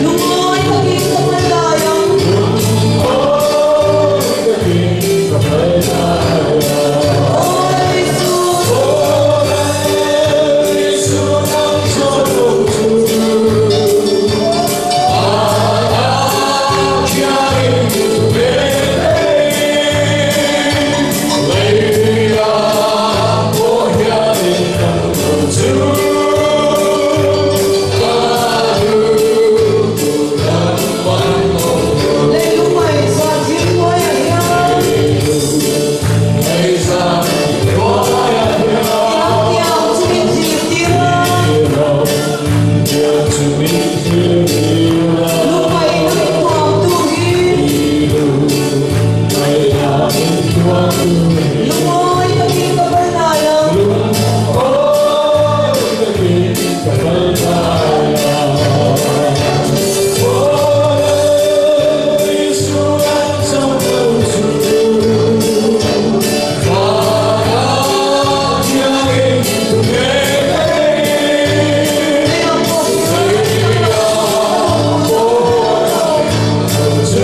Lungawi takin ka hmai lai ang. Aw Lal Isu. Leilung ngaihzah thil hnuaiah hian. I ramtiang chu min zirtir a. Lungngaihna min thuamtu hi. Lungawi takin ka kal hnai ang. Leiah pawh hian ka duh chu.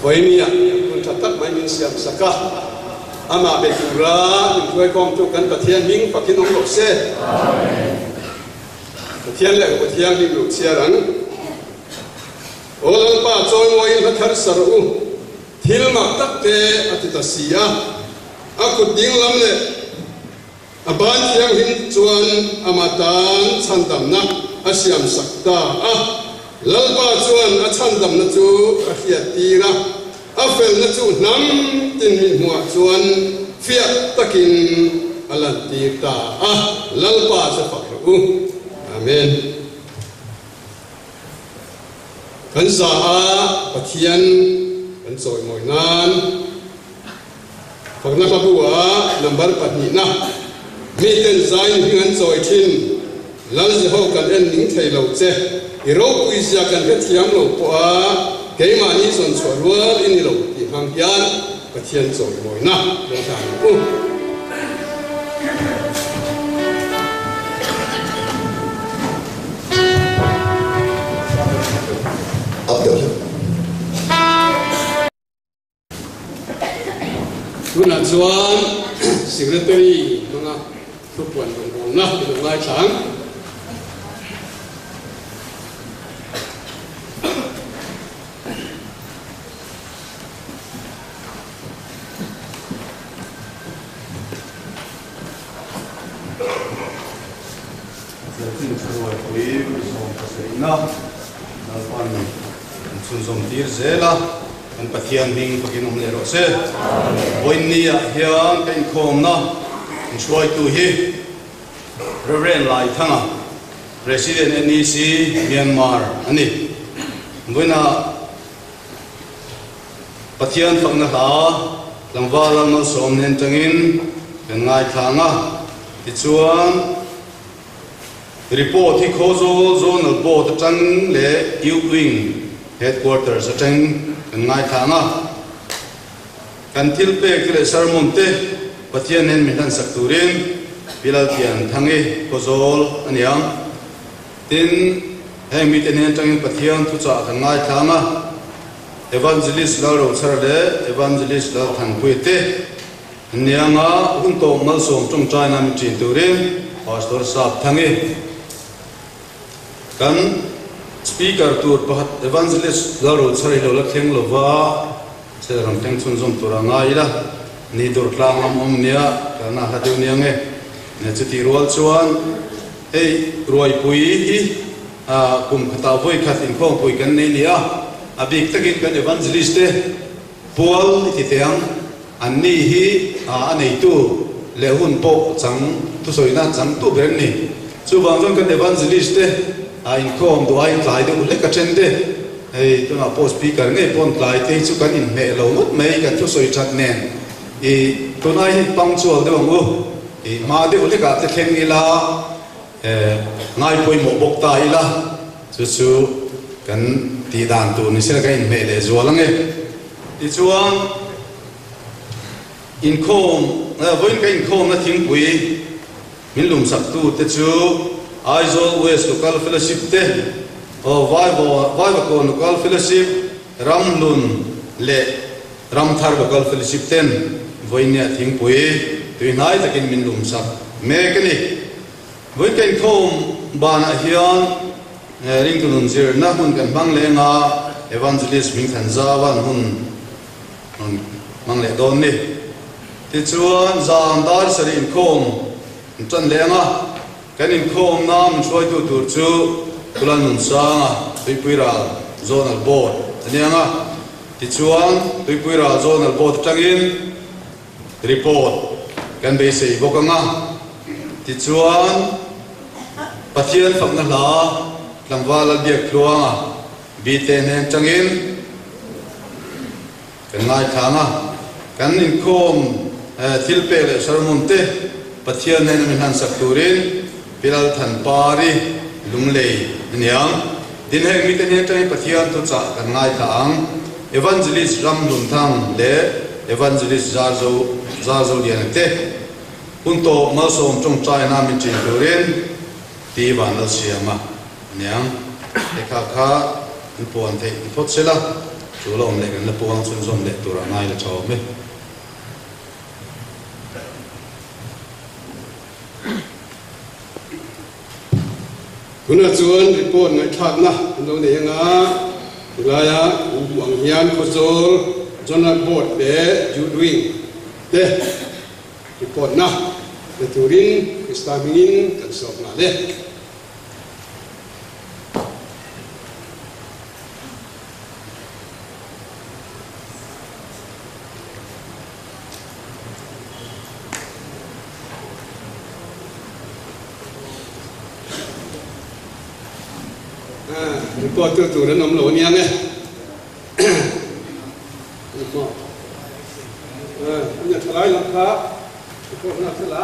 Vawinia hun tha tak mai min siam sak a, amah be tura min hruaikhawmtu kan Pathian hming fakin awm rawh se. Pathian leh Pathian hming luh chhiar ang. Aw Lalpa chawimawiin hla thar sa rawh u, thil mak tak te a ti ta si a, a kut ding lam leh a ban thianghlim chuan amah tan chhandamna a siam sak ta a. Lalpa chuan a chhandamna chu a hriat tir a, a felna chu hnam tin mi hmuah chuan fiah takin a lantir ta a. Lalpa chu fak rawh u. Amen. Kan za a Pathian kan chawimawi nan fakna hla bu ah number pahnihna miten zain hming an chawi thin Lal Jeho kan en ning thei lo che i ropui zia kan hrethiam lo pawh a keimahni zawn chhuah rual i ni lo tih hmang hian Pathian chawimawina lo hlan ang u. Tunah chuan Secretary hmanga thupuan rawngbawlna i lo ngaithla ang. Zirtir Thuruaipui Zawm pasarihna Lalpan an chhunzawm tir zel a, kan Pathian hming fakin awm leh rawh se. Vawiinni ah hian ka inkhawmna in hruaitu hi Rev. Laithanga, President NEC Myanmar a ni. Vawiinah Pathian fakna hla tlangval a malsawm nen tangin kan ngaithla ang a, tichuan report hi Khawzawl Zonal Board atang leh Youth Wing Headquarters atang kan ngaithla ang a, kan thil pek te leh sermon te Pathian nen min hlansak turin Pi Lalthianthangi Khawzawl a ni ang. Tin, heng mite hnen atangin Pathian thuchah kan ngaithla ang a, Evangelist Lalrochhara leh Evangelist Lalthanpuia te an ni ang a, hun tawp malsawm tawngtaina min ṭin turin Pastor Sapthangi kan Speaker tur pakhat Evangelist Lalrochhara hi lo la thleng lova, chhel ram thleng chhunzawm tur a ngai ila, ni dur tlang lam awm nia, kalna hla deuh nia nge. Chutih rual chuan hei ruaipui hi kum khatah vawi khat inkhawmpui kan nei ni a, a bik takin kan evangelist te pual i ti teh ang, an ni hi a neitu. leh hun pawh chang thusawina changtu ber an ni. Chuvang chuan kan evangelist te a inkhawm duh aiin tlai deuh hlek a then te, hei tunah pawh speaker ngei pawn tlai te hi chu kan inhmeh lo ngawt mai kan thusawi that nen i tunai hi punctual deuh ang u i hma deuh hlekah te thleng ila ngai pawimawh bawk ta ila chu chu kan tih dan tur ni sela kan inhmeh leh zual ang e. Tichuan inkhawm vawiin ka inkhawmna thingpui Min lumsak te chu Aizawl West Local Fellowship te, Vaivakawn Local Fellowship, Ramhlun leh Ramthar Local Fellowship ten vawinia thingpui tuihnai takin min lumsak mek a ni. Vawiin ka inkhawm banah hian ringtu nun zirna hmun kan hmang leng a, Evangelist Hmingthanzaua'n hun Rawn hmang leh dawn ni. Tichuan, zan dar sarih inkhawm an tan leh ang a, kan inkhawmna min hruaitu tur chu Kula Nunsanga, Tuipui Ral Zonal Board a ni ang a. Tichuan, Tuipui Ral Zonal Board atangin report kan beisei bawk ang a. Tichuan, Pathian fakna hla tlangval a biak tluang a. Bite hnen tangin kan ngaithlang a, kan inkhawm thil pek leh sermon te Pathian hnena min hlansak turin Pi Lalthanpari Lunglei a ni ang. Tin, heng mite hnen tangin Pathian thuchah kan ngaithla ang. Evangelist Ramhlunthang leh Evangelist Zarzo Zarzoliana te hun tawp malsawm tawngtaina min ṭin turin Pi Vanlalsiama a ni ang. Lehkha kha an puan theih ni phawt sela, chu la awm leh kan la puang chhunzawm leh tur a ngai la tha awm e. Tunah chuan report ngaihthlakna an lo nei anga, tilaia an hmuh ang hian Khawzawl Zonal Board leh Youth Wing te report na pe turin Krista hmingin kan sawp nghal e. Report tu tur an awm lo ania nge. Report. Nia thalai lam kha report na thil a.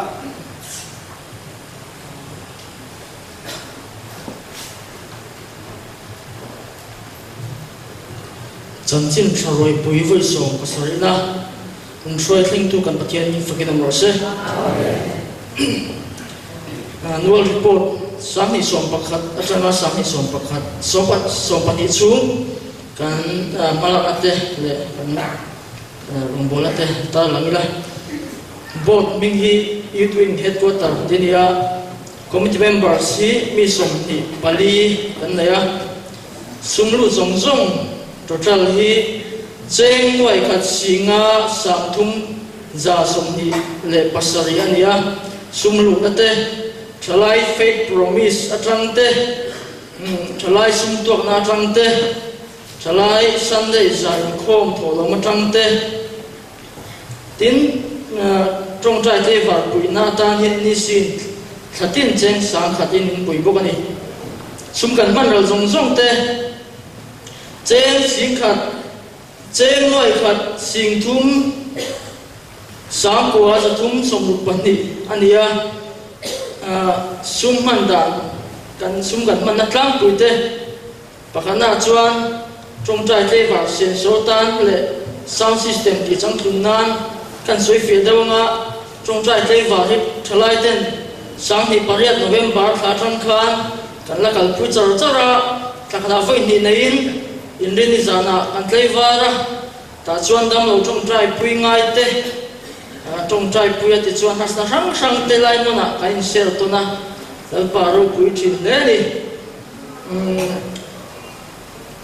Chanchin tha rawipui vawi 17na kum hruai thlengtu kan Pathian in fakin awm rawh se. Annual Report 2011 atanga 2011 12 chhung kan hmalakna te leh kan rawngbawlna te tarlang ila. Board hming hi Youth Wing Headquarter tih a ni a, Committee members hi mi 24 kan nei a, sum lut zawng zawng total hi cheng nuai khat singa 3127 a ni a, sum luhna te thalai Faith Promise atang te, thalai sum tuakna atang te, thalai Sunday zai inkhawm thawhlawm atang te, Tin, tawngtai tleivar puihna atan hian ni sin thla tin cheng 10,000 in min pui bawk a ni. Sum kan hman ral zawng zawng te, cheng 10,000, cheng 400, 3,000, 9,300 62 a ni a. Sum hman dan, kan sum kan hmanna tlangpui te, Pakhatnaah chuan tawngtai tleivar senso tan leh sound system tih changtlun nan kan sawi fiah deuh anga tawngtai tleivar hi thalai ten 28 November thla atang khan kan la kalpui char char a, thla khatah vawi hnih neiin inrini zanah kan tleivar a, tah chuan damlo tawngtai pui ngai te tawngtai pui a tichuan harsatna hrang hrang te lai hmunah kan inshare tawn a, Lalpa ropui thin hle a ni.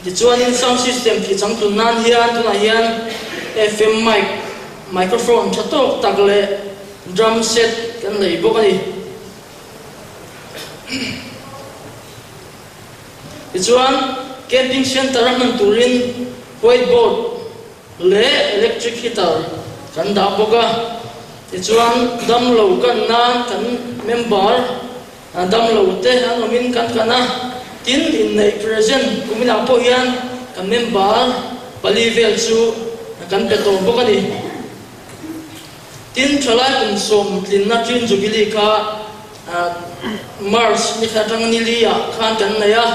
Tichuanin sound system tih changtlun nan hian tunah hian FM mic, microphone tha tawk tak leh drum set kan lei bawk a ni. Tichuan camping center a hman turin white board leh electric heater kan dah bawk a. Tichuan damlo kan nan kan member damlo te an awmin kan kan a, tin inneih present kuminah pawh hian kan member pali vel chu kan pe tawh bawk a ni. Tin thalai kum sawmtlinna Chin Jubilee kha March ni thla atang ni li ah khan kan nei a,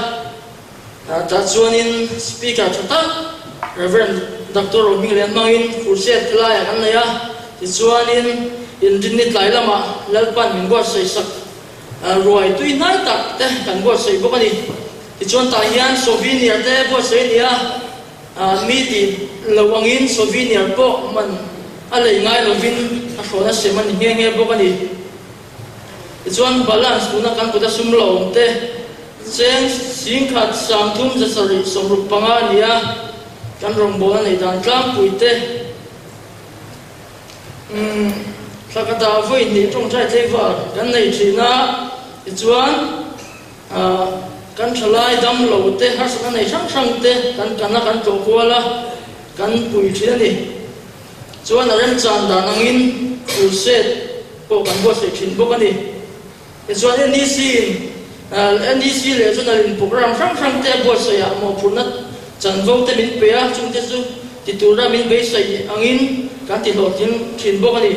tah chuanin Speaker tha tak Rev. Doctor Rohminglian hmangin Crusade khilaiah kan nei a, tichuanin inrinni tlai lamah Lalpan min buatsaih sak ruai tui hnai tak te kan buatsaih bawk a ni. Tichuan tah hian souvenir te buatsaih a ni a. Mi tih lo angin souvenir pawh man a lei ngai lovin a hrawn a sem a ni nghe nghe bawk a ni. Tichuan balance tuna kan kut a sum lo awm te cheng singkhat sangthum zasarih 65 a ni a, kan rawngbawlna neih dan tlangpui te umm thla khat ah vawi hnih tawngtai tleivar kan nei thin a, tichuan Kan thalai dam lo te, harsatna nei hrang hrang te kan kan a, kan tlawh kual a, kan pui thin a ni. Chuan a remchan dan angin crusade pawh kan buatsaih thin bawk a ni. Tichuan NEC in NEC leh chuan a rin program hrang hrang te a buatsaih ah mawhphurhna chanvo te min pe a, chungte chu ti tura min beisaih angin kan ti hlawhtling thin bawk a ni.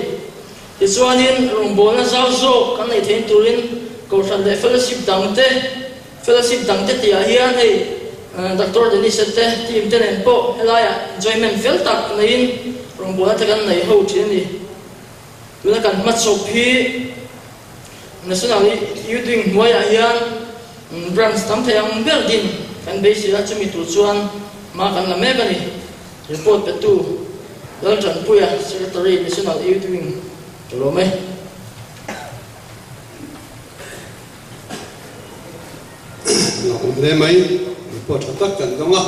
Tichuanin, rawngbawlna zau zawk kan neih theih turin Kohhran leh Fellowship dangte, Fellowship dangte tihah hian hei Doctor Dennis-a te team te nen pawh helaiah enjoyment fel tak neiin rawngbawlna te kan nei ho thin a ni. Tuna kan hmachhawp hi National Youth Wing hnuaiah hian branch tam thei ang ber din kan beisei a, chumi tur chuan hma kan la mek a ni. Report petu Laltanpuia, Secretary, National Youth Wing, ka lawm e. Lawmawm hle mai, report tha tak kan dawng a.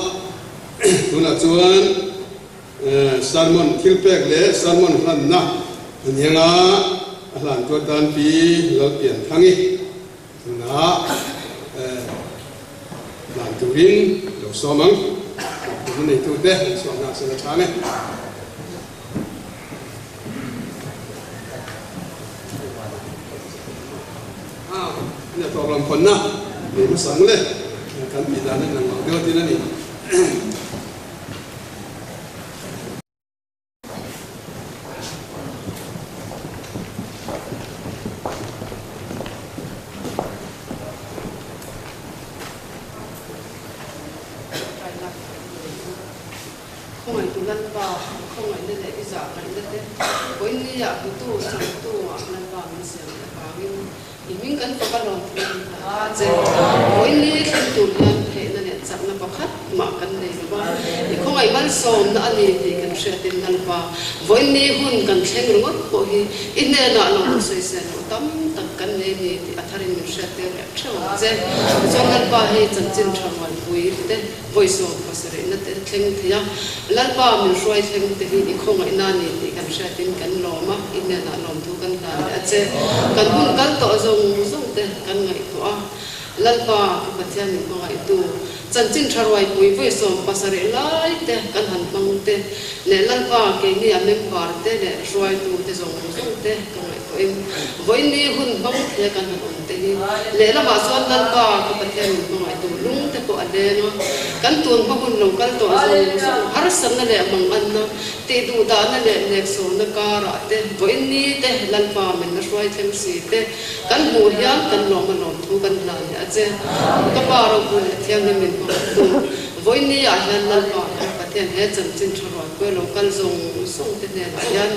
Tunah chuan sermon thil pek leh sermon hlanna a ni anga a hlantu atan Pi Lalpianthangi Tunah dan turin lo sawm ang. Tuna neitute an chhuah nghal sela tha ne. Nia tawk lam hawnna nei hmasa ang le. Kan tih dan in ang lo deuh tin a ni. Khawngaihtu Lalpa, khawngaihna leh i zah ngaihna te vawiinniah hmutu changtu ah Lalpa min siam leh avangin i hming kan fak a lawm thei ang ta che. Vawiinni thleng tur hian theihna leh chakna pakhat mah kan nei lo va, i khawngaih malsawmna a ni tih kan hriatin Lalpa, vawiinni hun kan thleng ringawt pawh hi i hnenah lo kan sawisel loh tam tak kan nei ni tih a tharin min hriattir leh theuh ang che. Tichuan Lalpa hei chanchin tha rualpui te vawisawm pasarihna te thleng thei a, Lalpa min hruai thleng te hi i khawngaihna a ni tih kan hriatin kan lawm a, i hnenah lawmthu kan hlan leh a che. Kan hun kal tawh zawng zawng te kan ngaihtuah a, Lalpa ka Pathian min hmangaihtu, chanchin tha ruaipui vawisawm pasarih lai te kan han hmang te leh Lalpa keini a member te leh hruaitu te zawng zawng te ka ngaihtuahin vawiinni hun hmang thei a kan han awm te hi lehlamah chuan Lalpa ka Pathian min hmangaihtu lung te pawh a leng a, kan tun hma hun lo kal tawh zawng zawng harsatna leh manganna Tih duh dahna leh neksawmna karah te, vawiinni te, Lalpa min la hruai thleng si te, kan hmuh hian kan lawm a lawm thu kan hlan leh a che. Ka Pa ropui leh thianghlim min hmangaihtu, vawiinni ah hian Lalpa kan Pathian he chanchin tha rualpui lo kal zawng zawng te hnenah hian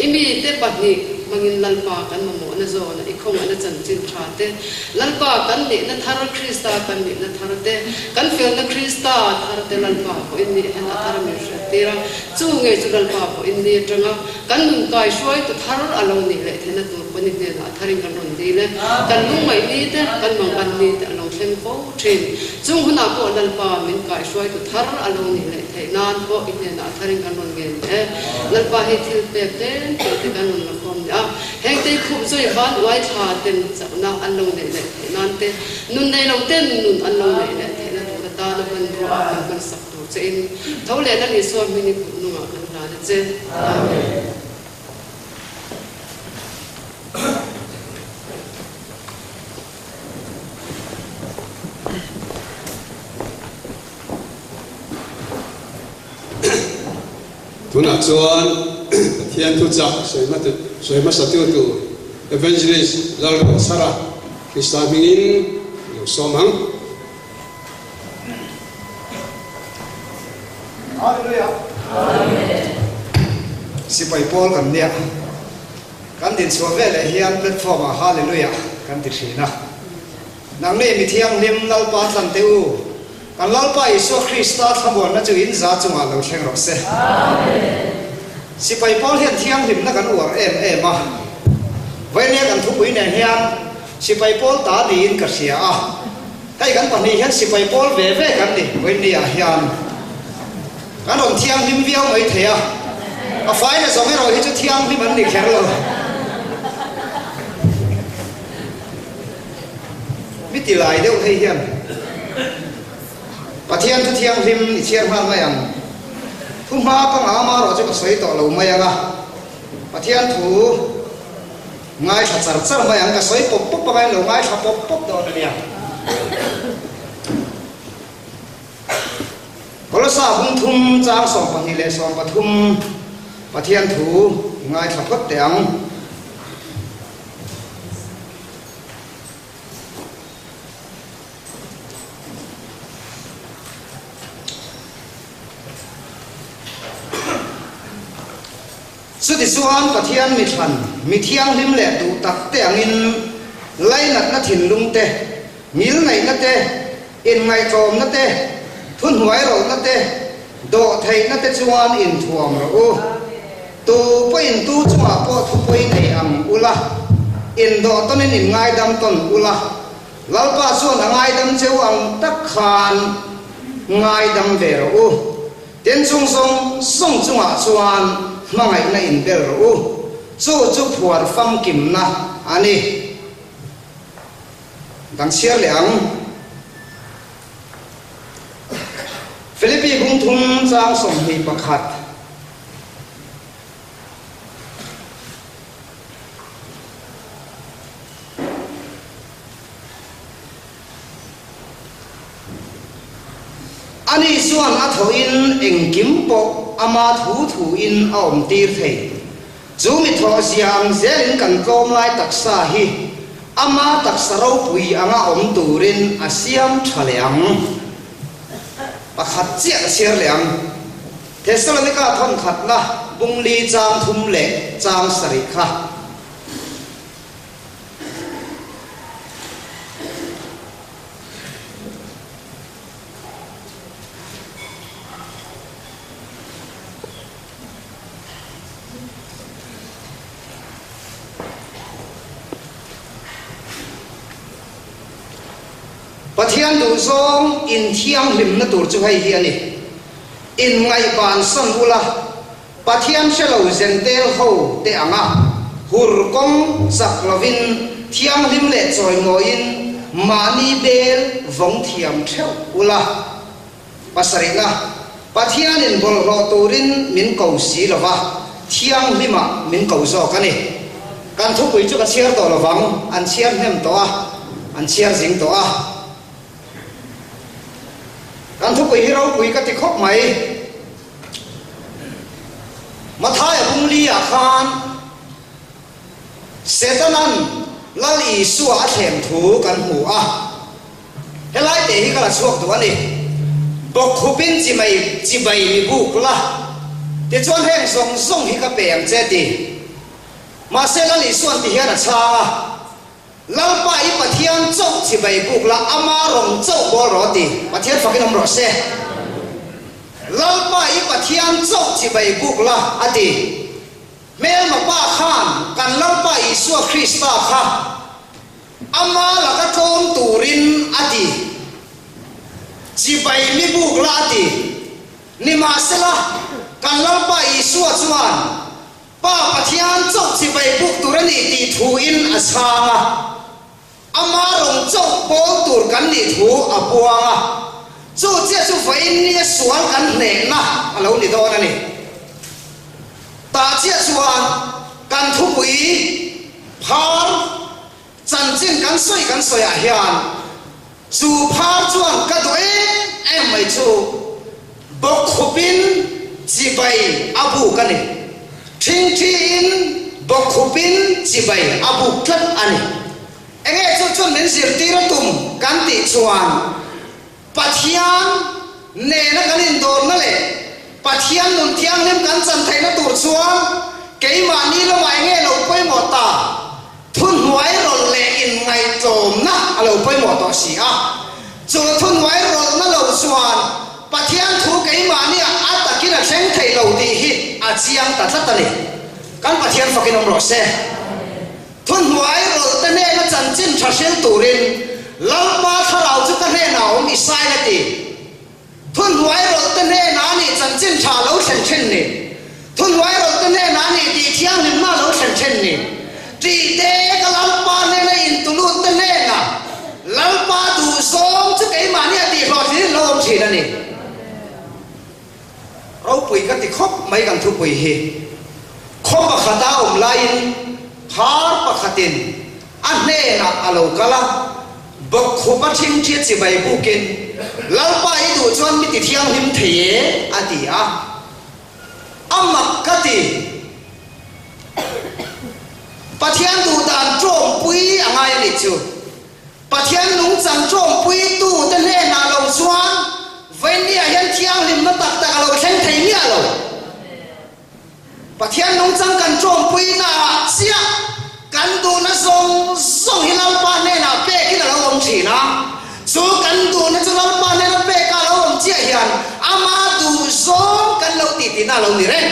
i mite pahnih hmangin Lalpa kan mamawhna zawna i khawngaihna chanchin tha te, Lalpa kan nihna thar Krista kan nihna thar te, kan felna Krista thar te Lalpa pawhin nih hian a thar min hriat tir a, chu nge chu Lalpa pawhin ni atanga kan nun kai hruaitu thar a lo nih leh theihna tur pawh ni hnenah a tharin kan rawn dil e. Kan lungngaih ni te, kan mangban ni te a lo thleng fo thin. Chung hunah pawh Lalpa min kai hruaitu thar a lo nih leh theih nan pawh i hnenah a tharin kan rawn ngen leh e. Lalpa hi thil pek tlem teh te kan rawn la khawm leh a, hengte khup zui van uai thla ten chakna an lo neih leh theih nan te, nun nei lo ten nun an lo neih leh theihna tur atana hmanrua a kan hmansak tur che in tho leh Lal Isua hming i kut nungah kan hlan a che. Amen. Tunah chuan Pathian thuchah sawi hmasatu tur Evangelist Lalruatsara Krista hmingin i lo sawm ang. Hallelujah! Sipai pawl kan nia. Kan dinchhuah veleh hian platform ah Hallelujah kan ti thin a. Nangni mi thianghlim Lalpa tlan teh u, kan Lalpa Isua Krista thlamuanna chu in za chungah lo thleng rawh se. Sipai pawl hian thianghlimna kan uar em em a, Vainia kan thupui nen hian sipai pawl ta niin ka hria a, hei kan pahnih hian sipai pawl ve ve kan ni Vainia hian kan rawn thianghlim viau mai thei a, a faina zawng erawh hi chu thianghlim an ni kher lo. Mi ti lai deuh hei hian Pathian thu thianghlim i chhiar nghal mai ang. Thu hma panga ama erawh chu ka sawi tawh lo mai ang a, Pathian thu ngaithla char char mai ang, ka sawi pawp pawp anga in lo ngaithla pawp pawp dawn a nia. Kolosa hung thum chang 12 leh 13 Pathian thu i ngaithla phawt teh ang. Chutichuan Pathian mithlan, mi thianghlim leh duh tak te angin lainatna thinlung te, ngilneihna te, inngaihtlawmna te, thuhnuairawlhna te, dawhtheihna te chuan inthuam rawh u. Tu pawhin tu chungah pawh thupui nei ang ula, indawh tawnin in ngaidam tawn ula, Lalpa chuan a ngaidam cheu ang tak khan ngaidam ve rawh u. Tin chung zawng zawng chungah chuan hmangaihna in bel rawh u, chu chu phuar famkimna a ni. Dang chhiar leh ang. Philippi bung thum chang 21. Ani chuan a thawhin engkim pawh ama thu thuin a awm tir thei. Chu mi thawh zia ang zelin kan tlawm lai taksa hi ama taksa ropui anga awm turin a siam tha leh ang. Pakhat chiah ka chhiar leh ang. Thessalonika thawn khatna bungli chang thum leh chang sarih kha. Pathian duhzawng inthianghlimna tur chu hei hi a ni. Inngaihbansan ula, Pathian hre lo Zentel ho te anga hur kawng chak lovin thianghlim leh chawimawiin mahni bel vawng thiam theuh ula. Pasarihna, Pathianin bawlhhlawh turin min ko si lova, thianghlimah min ko zawk a ni. Kan thupui chu ka chhiar tawh lovang, an chhiar hnem tawh a, an chhiar zing tawh a. Kan thupui hi ropui ka ti khawp mai. Mathaia bungli-ah khan Setanan Lal Isua a thlem thu kan hmu a. Helai teh hi ka la chhuak duh a ni. Bawkkhupin chimei chibai mi buk la, tichuan heng zawng zawng hi ka pe ang che ti. Mahse Lal Isuan ti hian a chhang a. Lalpa i Pathian chauh chibai buk la, ama rawng chauh bawl rawh ti. Pathian fakin awm rawh se. Lalpa i Pathian chauh chibai buk la, a ti. Hmelma pa khan kan Lalpa Isua Krista kha ama laka tlawm turin a ti. Chibai mi buk la a ti. Nimahsela, kan Lalpa Isua chuan Pa Pathian chauh chibai buk tur a ni tih thu in a chhang a, ama rawng chauh pawl tur kan nih thu a puang a, chu chiah chu vawiin nia sual kan hnehna a lo ni dawn a ni. Tah chiah chuan kan thupui phar chanchin kan sawi kan sawiah hian chu phar chuan ka duh em em mai chu bawkkhupin. Chibai a buk a ni. Ṭhingṭhiin bawkkhupin chibai a buk tlat a ni. Enge chu chuan min zirtir a tum kan tih chuan Pathian nena kan indawrna leh Pathian nun thianghlim kan chan theihna tur chuan keimahni lamah enge lo pawimawh ta? Thuhnuai rawlh leh inngaihtlawmna a lo pawimawh tawh si a. Chu thuhnuai rawlhna lo chuan Pathian thu keimahniah a takin a thleng thei lo tih hi a chiang ta tlat a ni. Kan Pathian fakin awm rawh se. Thuhnuai rawlhte hnena chanchin tha hril turin Lalpa thlarau chu ka hnenah a awm Isaia a ti. Thuhnuai rawlhte hnenah a nih chanchin tha lo thlen thin ni. Thuhnuai rawlhte hnenah a nih tih thianghlimna lo thlen thin ni. Tihte ka Lalpa hnena intulutte hnenah Lalpa duhzawng chu keimahnia tihhlawhtlin lo awm thin a ni. Ropui ka ti khawp mai kan thupui hi. Khaw pakhata awm laiin phar pakhatin a hnenah a lo kal a, bawkkhup a ṭhingṭhi a chibai bukin, Lalpa i duh chuan mi ti thianghlim thei e, a ti a. A mak ka ti. Pathian duh dan ṭawmpui a ngai a nih chu. Pathian nungchang ṭawmpuitu te hnenah lo chuan Vainia hian thianghlimna tak tak a lo thleng thei miah lo. Pathian nungchang kan ṭawmpuinaah chiah kan duhna zawng zawng hi Lalpa hnenah pekin a lo awm ṭhin a. Chu kan duhna chu Lalpa hnena peka a lo awm chiah hian ama duhzawng kan lo tih tihna a lo ni reng.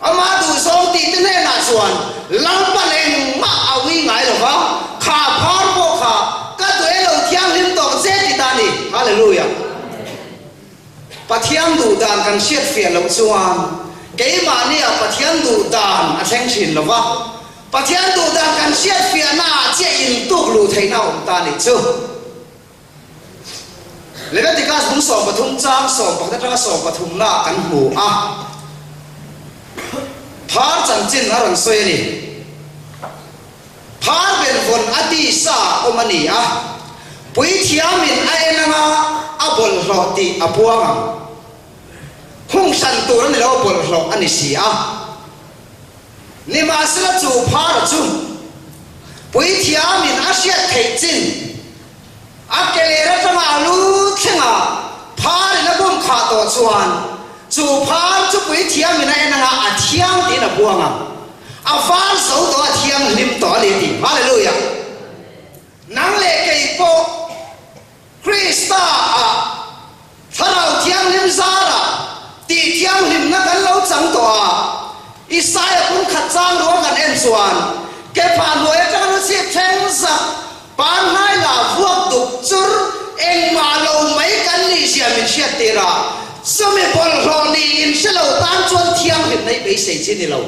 Amah duhzawng tih te hnenah chuan Lalpan engmah a ui ngai lo va, kha phar pawh kha ka duh e lo thianghlim tawh che ti ta ni. Hallelujah! Pathian duh dan kan hriat fiah loh chuan keimahnia Pathian duh dan a thleng thin lo va, Pathian duh dan kan hriat fiahnaah chiah intuk luh theihna a awm ta nih chu. Leviticus bung 13 chang 11 atanga 13 naah kan hmu a, phar chanchin a rawn sawi a ni. Phar benvawn a tisa awm a ni a, puithiamin a en anga a bawlhhlawh tih a puang ang. Hung hran tur a ni lo, a bawlhhlawh a ni si a. Nimahsela chu phara chu puithiamin a hriat theih chin a ke ler atanga a lu thlenga pharin a bum khah tawh chuan chu phar chu puithiamin a en anga a thiang tiin a buang a, a var zo tawh a thianghlim tawh a ni a ti. Hallelujah! Nang leh kei pawh Krista ah Thlarau Thianghlim zarah tih thianghlimna kan lo chang tawh a, Isaia pum khat chang ruang kan en chuan kephah hnuai atanga lu chhip thleng zak pan hnai la vuak duk chur engmah lo mai kan nih zia min hriat tir a, chumi bawlhhlawh nih in hre lo tan chuan thianghlimna i beisei chi ni lo.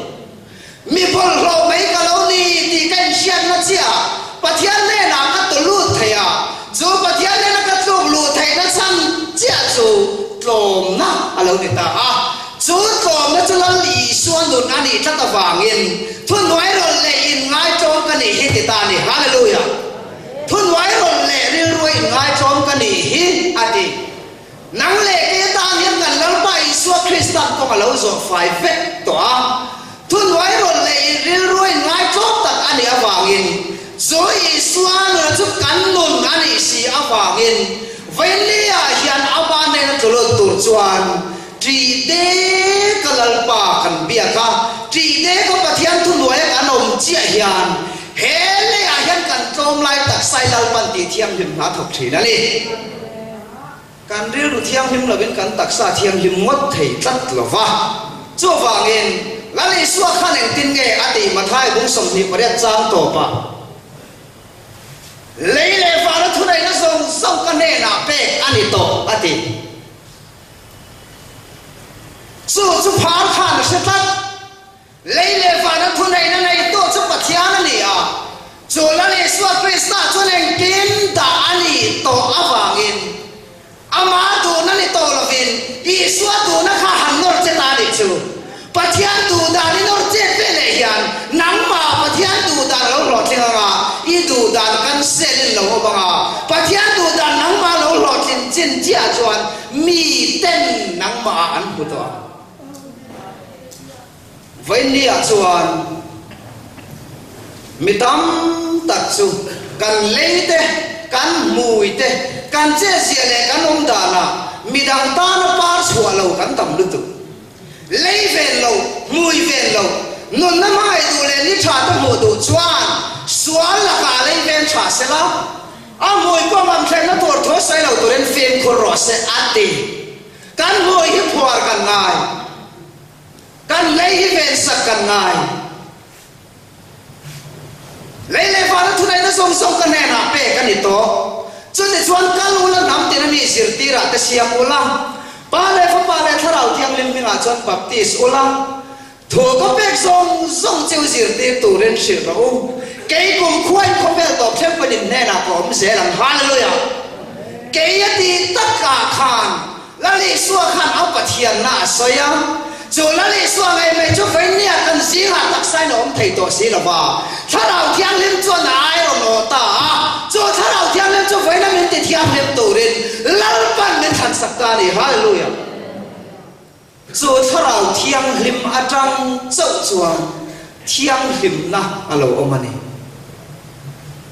Mi bawlhhlawh mai ka lo ni tih ka inhriatna chiah Pathian hnenah ka tu lut thei a, chu Pathian hnena ka tluk luh theihna chhan chiah chu tlawmna a lo ni ta a. Chu tlawmna chu Lal Isua nun a nih tlat avangin thuhnuai rawlh leh inngaitawm ka nih hi ti ta a ni. Hallelujah! Thuhnuai rawlh leh rilrua inngaitawm ka nih hi a ti. Nang leh kei atan hian kan Lalpa Isua Kristan kawng a lo zawh fai vek tawh a, thuhnuai rawlh leh in rilru in ngaitlawm tak a nih avangin, chu Isua nuna chu kan nun a nih si avangin, Vainlia hian ama hnena tlulut tur chuan ṭih dek a Lalpa kan biak a, ṭih dek a Pathian thuhnuaia kan awm chiah hian he leiah hian kan tlawm lai taksa i Lalpan tih thianghlim hna thawk ṭhin a ni. Kan rilru thianghlim lovin kan taksa thianghlim ngawt thei tlat lo va. Chuvangin, Lal Isua khan engtin nge a tih Mathai bung 28 chang tawpah, Lei leh vana thuneihna zawng zawng ka hnenah pek a ni tawh, a ti. Chu chu phar khan a hre tlat. Lei leh vana thuneihna neitu chu Pathian a ni a, chu Lal Isua Krista chuan engtin dah a nih tawh avangin Amah duhna ni tawh lovin Isua duhna kha han nawr che ta a nih chu. Pathian duh dan i nawr chet ve leh hian nangmah Pathian duh dan a lo hlawhtling ang a, i duh dan kanselin lo awm ang a, Pathian duh dan nangmah lo hlawhtlin chin chiah chuan miten nangmah an hmu. hmu tawh ang. Vawiinniah chuan mi tam tak chu kan lei te, kan hmui te, kan chetzia leh kan awm danah midang tana par chhuah lo kan tam lutuk. Lei ven lo, hmui ven lo, nunna hmangaih duh leh ni tha te hmuh duh chuan sual lakah lei ven tha sela, a hmui pawh ngamthlenna tur thu sawi lo turin fimkhur rawh se a ti. Kan hmui hi phuar kan ngai. Kan lei hi vensak kan ngai. Lei leh vana thuneihna zawng zawng ka hnenah pek a ni tawh. Chutichuan kal ula hnam tina mi zirtirah te siam ula, Pa leh Fapa leh Thlarau Thianghlim hmingah chuan baptis ula, thu ka pek zawng zawng chu zirtir turin hrilh rawh u. Kei kum khuain khawvel tawp thleng pawn in hnenah ka awm zel ang. Hallelujah! Kei a tih takah khan Lal Isua khan a Pathianna a sawi a, chu Lal Isua ngei mai chu vawinia kan zingah taksain a awm thei tawh si lo va, Thlarau Thianghlim chuan a ai rawn awh ta a, chu Thlarau Thianghlim chu vawiina min ti thianghlim turin Lalpan min thlansak ta a ni. Hallelujah! Chu Thlarau Thianghlim atang chauh chuan thianghlimna a lo awm a ni.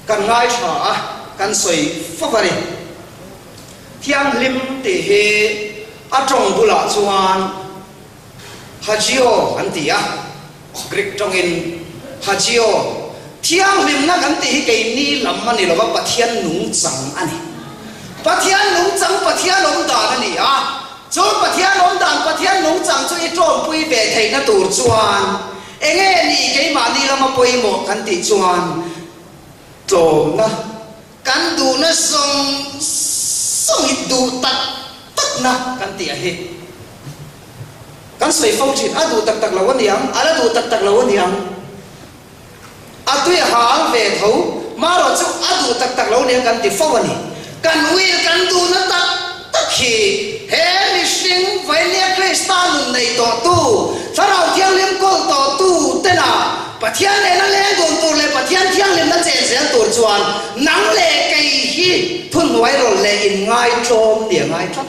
Kan ngaithla a, kan sawi fo a ni. Thianghlim tih hi a tawng bulah chuan Hagio an ti a, Greek tawngin Hagio. Thianghlimna kan tih hi keini lam a ni lova Pathian nungchang a ni. Pathian nungchang Pathian awm dan a ni a, chu Pathian awm dan Pathian nungchang chu i tawmpui ve theihna tur chuan enge ni keimahni lama pawimawh kan tih chuan tlawmna Kan duhna zawng zawng hi duh tak takna kan tih a hi. Kan sawi fo thin, a duh tak tak lo a niang, a la duh tak tak lo a niang. A tui a hal ve tho, marawh chu a duh tak tak lo nia kan ti fo a ni. Kan will kan duhna tak tak hi he mihring Vainia Krista nun nei tawhtu, Thlarau Thianghlim kawl tawhtu tena Pathian nena leng dun tur leh Pathian thianghlimna chen zel tur chuan nang leh kei hi thunhnuai rawn leh inngaitlawm nia ngai tlat.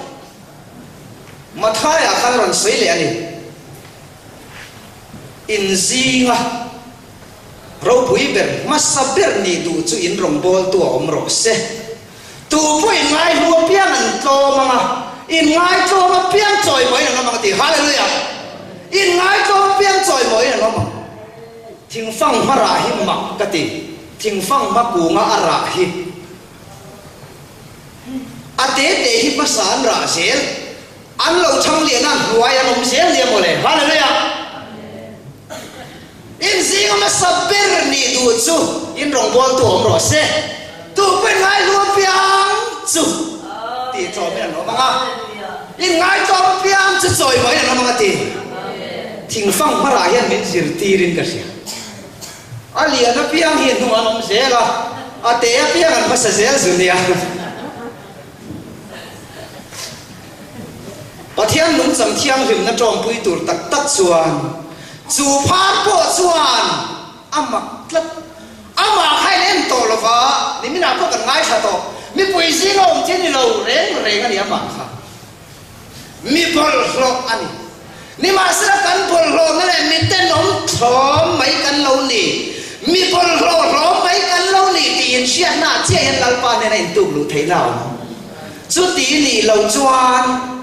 Mathaia khan a rawn sawi leh a ni. Inzinga ropui ber hmasa ber nih duh chu in rawngbawltu a awm rawh se. Tu pawh inngaihlu apiang an tlawm ang a, inngaitlawm apiang chawimawiin an awm ang a ti. Hallelujah! Inngaitlawm apiang chawimawiin an awm ang. Thingfang hma rah hi mak ka ti. Thingfang hma kunga a rah hi a te te hi hmasa an rah zel. An lo chhang lian a, hnuai an awm zel nia mawle. Hallelujah! In zinga hmasa ber nih duh chu in rawngbawltu awm rawh se. Tu pawhin ngaihlu apiang chu tih tlawmin an awm ang a, in ngaitlawm apiang chu chawimawiin an awm ang a ti. Thingfang hmarah hian min zirtirin ka hria. A lian apiang hi hnung an awm zel a, a te apiang an hmasa zel zu nia. Pathian nungchang thianghlimna tawngpui tur tak tak chuan chu phar pawh chuan a mak tlat. Amah kha in en tawh lova, niminah pawh kan ngaithla tawh. Mipui zinga awm chi ni lo reng reng a ni amah kha. Mi bawlhhlawh a ni. Nimahsela kan bawlhhlawhna leh mitenawm thlawm mai kan lo ni, mi bawlhhlawh hlawm mai kan lo ni tih inhriatna ah chiah hian Lalpa hnena intuk luh theihna a awm. Chuti nih loh chuan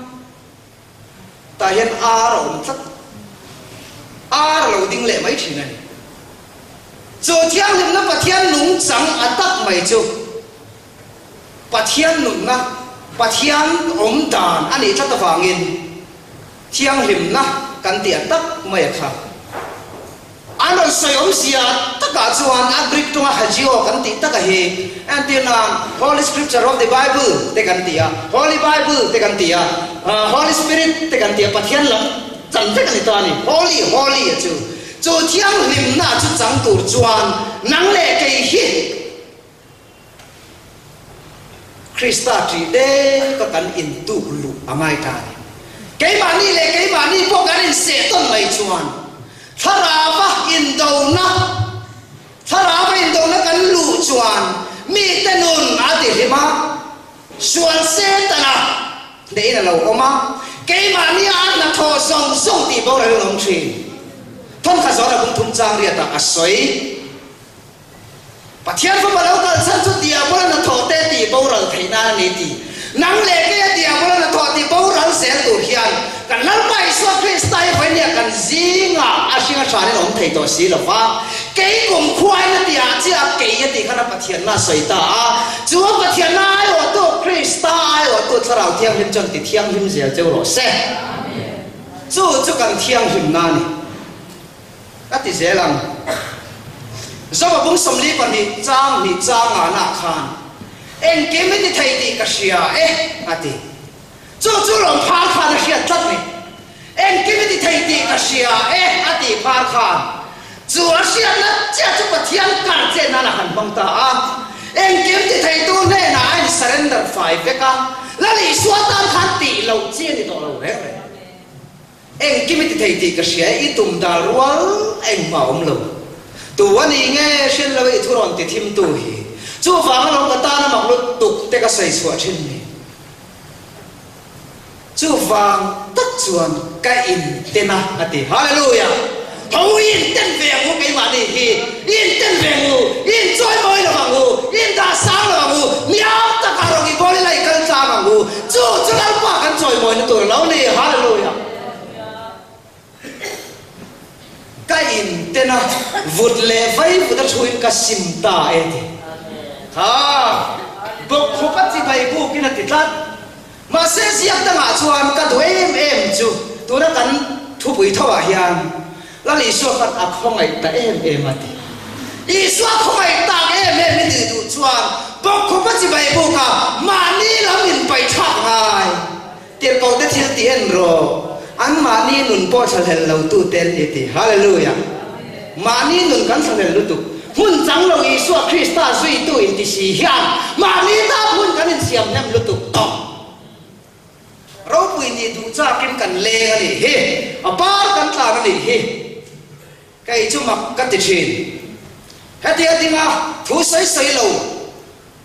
tah hian ar a awm tlat. Ar a lo ding leh mai thin a ni. Chu thianghlimna Pathian nungchang a tak mai chu Pathian nunna, Pathian awm dan a nih tlat avangin thianghlimna kan tih a tak mai a kha. An rawn sawi awmzia takah chuan a Greek tawnga hagio kan tih taka hi entir nan Holy Scripture of the Bible te kan ti a, Holy Bible te kan ti a, Holy Spirit te kan ti a, Pathian lam chan vek a ni ta a ni. Holy, Holy a chu. Chu thianghlimna chu chang tur chuan nang leh kei hi Krista ṭih deuh ka kan intuk luh a ngai ta a ni. Keimahni leh keimahni pawh kan inseh tawn mai chuan Thlarauva indona, Thlarauva indona kan luh chuan mite nun a ti hlim a, sual Setana hnehin a lo awm a. Keimahni a hnathawh zawng zawng tih boral an awm thin. Thawnkhat zawhna bung thum chang riatah a sawi. Pathian fapa lo kal chhan chu diabola hnathawh te tih boral theih nan a ni ti. Nang leh keia diabola hnathawh tih boral zel tur hian kan Lalpa Isua Krista hi vawinia kan zingah a hring a hranin a awm thei tawh si lo va. Kei kum khuain a tih ah chiah a kei a tih khan a Pathianna a sawi ta a. Chu a Pathianna aiawhtu Krista aiawhtu Thlarau Thianghlim chuan ti thianghlim zel cheu rawh se. Chu chu kan thianghlimna a ni. Ka ti zel ang. Zova bung 42 chang hnih chang ngahna ah khan engkim i ti thei tih ka hria e a ti. Chu chu lawm phar khan a hriat tlat ni. Engkim i ti thei tih ka hria e a tih phar khan chu a hriatna chiah chu Pathian kar chet nan a han hmang ta a. Engkim ti theitu hnenah a in surrender fai vek a, Lal Isua tan khan tih loh chi a ni tawh lo reng reng. Engkim i ti thei tih ka hria e, i tum dal rual engmah a awm lo. Tu a ni nge hriat lo e i thu rawn ti thim tu hi. Chuvang alawm ka tan a mak lutuk te ka sawi chhuah thin ni. Chuvang tak chuan ka inten a a ti. Hallelujah! Tho i inten ve ang u keimahni hi, i inten ve ang u, i inchawi mawi lo ang u, i indah sang lo ang u, miau takah rawng i bawl ila i kal tlang ang u. Chu chu Lalpa kan chawimawina tur a lo ni. Hallelujah! Ka inten a, vut leh vai vut a thuin ka sim ta e ti. Kha bawkkhup a chibai bukin a ti tlat. Mahse ziak dangah chuan ka duh em em chu tuna kan thupui thoah hian Lal Isua khan a khawngaih ta em em a ti. Isua khawngaih tak em em i tih duh chuan bawkkhup a chibai buk a, mahni lam inpaih thlak ngai. Tirhkoh te thil tih en rawh, an mahni nun pawh thlahlel lo tu te an ni ti. Hallelujah! Mahni nun kan thlahlel lutuk. Hmun chang lo Isua Krista zuitu inti si hian mahni tan hmun kan insiam hnem lutuk tawh. Ropui nih duh chakin kan leng a nih hi, a par kan tlan a nih hi. Kei chu mak ka ti thin. Hetia dinga thu sawi sawi lo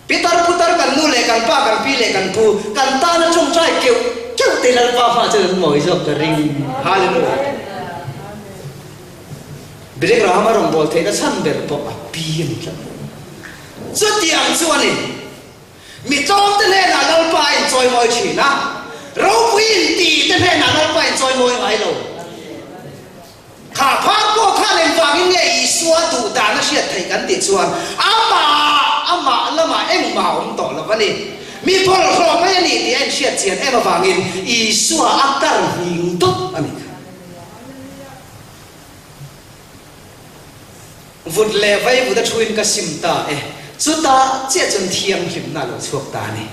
Pitar putar kan nu leh kan pa kan pi leh kan pu kan tana tawngtai keuh keuh te Lalpa hma chuan an mawi zawk ka ring. Hallelujah. Billy Graham a rawn bawl theihna chhan ber pawh a pi a ni tlat. Chutiang chu a ni. Mi tlawm te hnenah Lalpa a inchawimawi thin a, ropui inti te hnenah Lalpa a inchawimawi ngai lo. Kha phar pawh khan engvangin nge Isua duh dan a hriat theih kan tih chuan amah amah lamah engmah a awm tawh lo a ni. Mi bawlhhlawh mai a ni tih a inhriat chian em avangin Isua a kar hning dawt a ni kha. Vut leh vaivut a thuin ka sim ta e, chutah chiah chuan thianghlimna a lo chhuak ta a ni.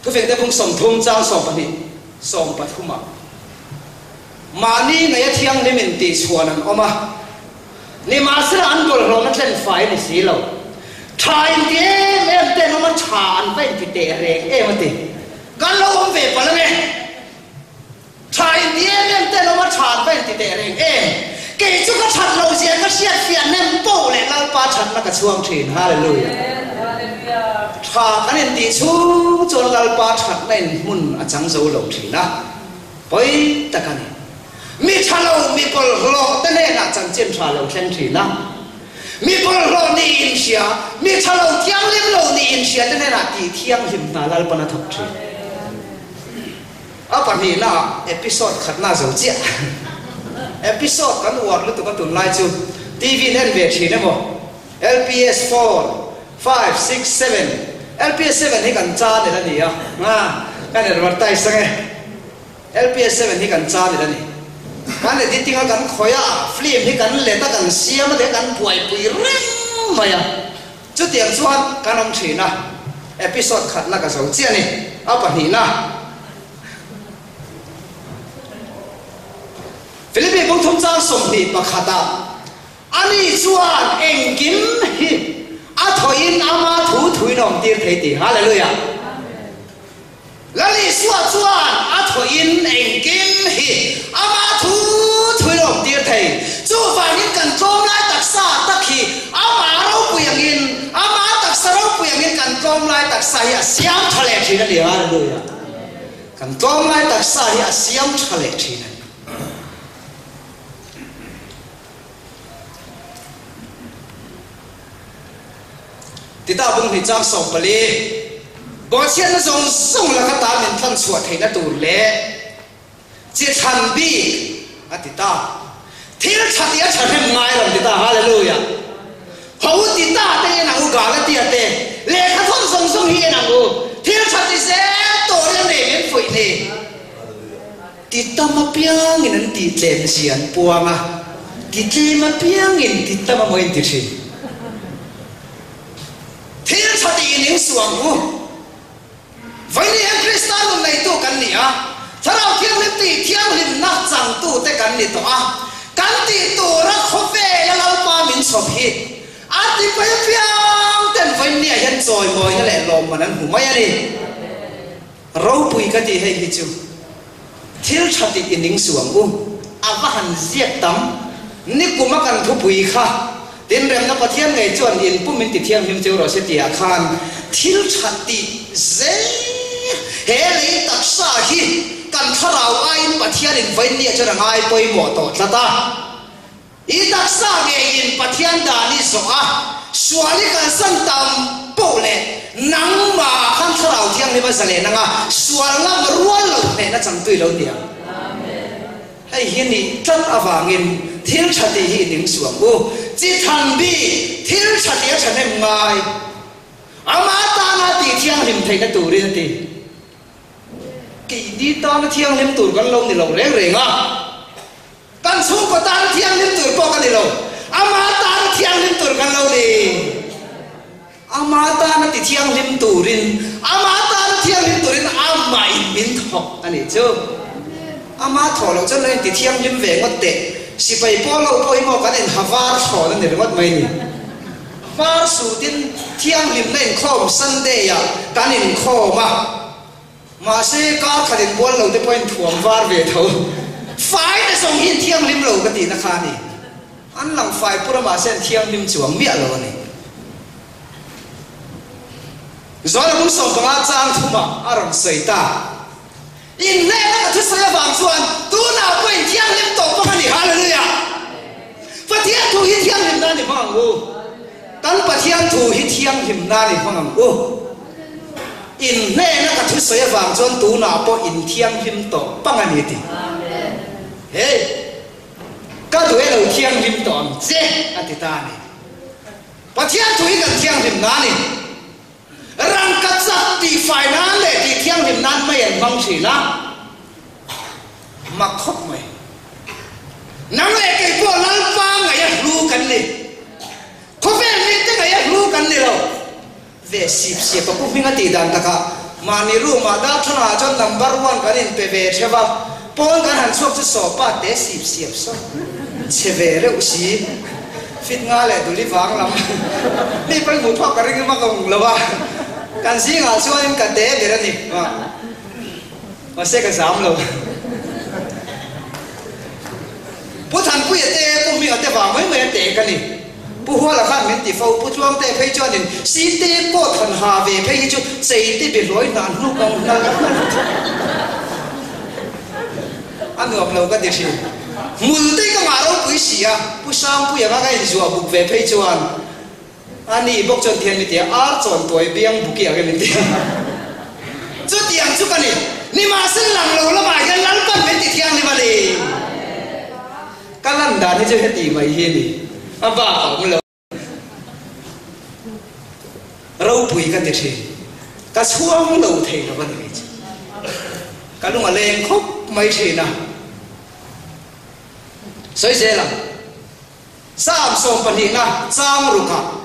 Thufengte bung 30 chang 12 13 ah mahni ngei a thianghlim in tih chhuan an awm a, nimahsela an bawlhhlawhna tlen fai a ni si lo. Tha in ti em em te an awm a, tha an va inti teh reng em a ti. Kan lo awm ve palh ange. Tha in ti em em te lo a tha an va inti teh reng em? Kei chu ka that lo zia ka hriat fiah nem poh leh Lalpa thatna ka chhuang thin. Hallelujah. Tha kan intih chhung chuan Lalpa thatna in hmun a chang zo lo thin a, pawi tak a ni. Mi tha lo, mi bawlhhlawh te hnenah chanchin tha lo thleng thin a, mi bawlhhlawh nih inhria, mi tha lo thianghlim lo nih inhria te hnenah tih thianghlim hna Lalpan a thawk thin. A pahnihna episode khatna zo chiah. Episode kan uar lutuk a tunlai chu TV in en ve thin emaw LPS 4, 5, 6, 7 LPS 7 hi kan channel a ni a nga kan advertise ang e LPS 7 hi kan channel a ni kan editing a kan khawih a film hi kan let a kan siam a te kan buaipui reng mai a. Chutiang chuan kan awm thin a, episode khatna ka zo chiah a ni, a pahnihna. Philippi bung thum chang 21 ah, Ani chuan engkim hi a thawhin ama thu thuin a awm tir thei tih. Hallelujah! Lal Isua chuan a thawhin engkim hi ama thu thuin a awm tir thei. Chuvangin kan tlawm lai taksa tak hi ama ropui angin, ama taksa ropui angin kan. siam tha leh thin a ni. Hallelujah! Kan tlawmngai taksa hi a siam tha leh thin a ni. Tita bung hnih chang 14, Bawhchhiatna zawng zawng laka ta min tlan chhuah theihna tur leh chi thlan bik a ti ta. Thil tha tih a tha hnem ngai rawn ti ta. Hallelujah! Ho ti ta te en ang u, Galatia te lehkha thawn zawng zawng hi en ang u. Thil tha ti zel tur in a nei min fuih ni. Ti tam apiangin an tih tlem zia an puang a, ti tlem apiangin ti tam amaw in ti thin. Thil tha tiin in suh ang u. Vawiin hian Krista nun neitu kan ni a, Thlarau Thianghlim tih thianghlimna changtute kan ni tawh a, kan tih tura khawvela Lalpa min chhawp hi a ti pai apiang ten vawiin niah hian chawimawina leh lawmman an hmu mai a ni. Ropui ka tih hei hi chu thil tha tih i ning suh ang u. A va han ziak tam. Nikum a kan thupui kha Tinremna Pathian ngei chuan in pum in ti thianghlim cheu rawh se tihah khan thil tha tih zel he lei taksa hi kan thlarau aiin Pathian in vainnia chuan a ngai pawimawh tawh tlat a. I taksa ngeiin Pathian dan i zawh a, sual i kalsan tam poh leh nangmah khan Thlarau Thianghlim a zalen anga sual ngam rual lo hnehna changtu i lo ni ang. Hei hi nih tlat avangin thil tha tih hi i ning suh ang u. Chi than bik thil tha tih a thahnem ngai. Amah tana tih thianghlim theihna turin a ti. Keini tana thianghlim tur kan lo ni lo reng reng a. Kan chhungkaw tan thianghlim tur pawh ka ni lo, ama tan thianghlim tur kan lo ni. Ama tana ti thianghlim turin, ama tana thianghlim turin amah in min thawk a nih chu. Ama thawh loh chuan lo inti thianghlim ve ngawt teh. Sipai pawh lo pawh hi maw kan inha var thlawn a ni ringawt mai ni. Var sutin thianghlimna inkhawm Sunday ah kan inkhawm a. Mahse, kar khat in bual lo te pawhin thuam var ve tho. Fai te zawng hi an thianghlim lo ka tihna kha a ni. An lang fai pur a mahse an thianghlim chuang miah lo a ni. Zuala bung 15 chang thumah a rawn sawi ta. Inhnehna ka thusawi avang chuan tunah pawh in thianghlim tawh bawk a ni. Hallelujah! Pathian thu hi thianghlimna a ni hmang ang u. Kan Pathian thu hi thianghlimna a ni hmang ang u. In hnena ka thusawi avang chuan tunah pawh in thianghlim tawh pang a ni ti. Hey! Ka duh e lo thianghlim tawh ang che a ti ta a ni. Pathian thu hi kan thianghlim na a ni. Rangka chak tih fai nan leh tih thianghlim nan mai an hmang thin a. Mak khawp mai. Nang leh kei pawh Lalpa ngaih a hlu kan ni. Khawvel mite ngaih a hlu kan ni lo. Ve sip sip a pu hming a tih dan takah mahni room ah darthlalang ah chuan number one kan in pe ve theuh a, pawn kan han chhuak chu sawpa te sip siap saw chhe ve reuh si, fit nga leh duli vang lam mi pawi hmuh phak ka ring vak ang lo a, kan zingah chuan in ka te ber a ni mahse ka zam lo. Pu Thanpuia te pu Hminga te vang mai mai a te ka ni. Pu Huala khan min ti fo, Pu Tluangte phei chuanin Site pawh than ha ve phei hi chu cheite be hlawi hna hnuk ang hnal hnal a nuam lo ka ti thin. Hmulte ka ngah ropui si a, Pu Sangpuia kha ka inzuah buk ve phei chuan a ni bawk chuan thian mi ti a, ar chawn tuai biang buki ang em min ti a. Chutiang chu ka ni, nimahsela lang lo lamah hian Lalpan min ti thianghlim a ni. Ka lan dan hi chu heti mai hi a ni, a bak a awm lo. Ropui ka ti thin, ka chhuang lo thei lo a ni kei chu. Ka lung a leng khawp mai thin a. Sawi zel ang, Psalm sawmpahnihna chang rukah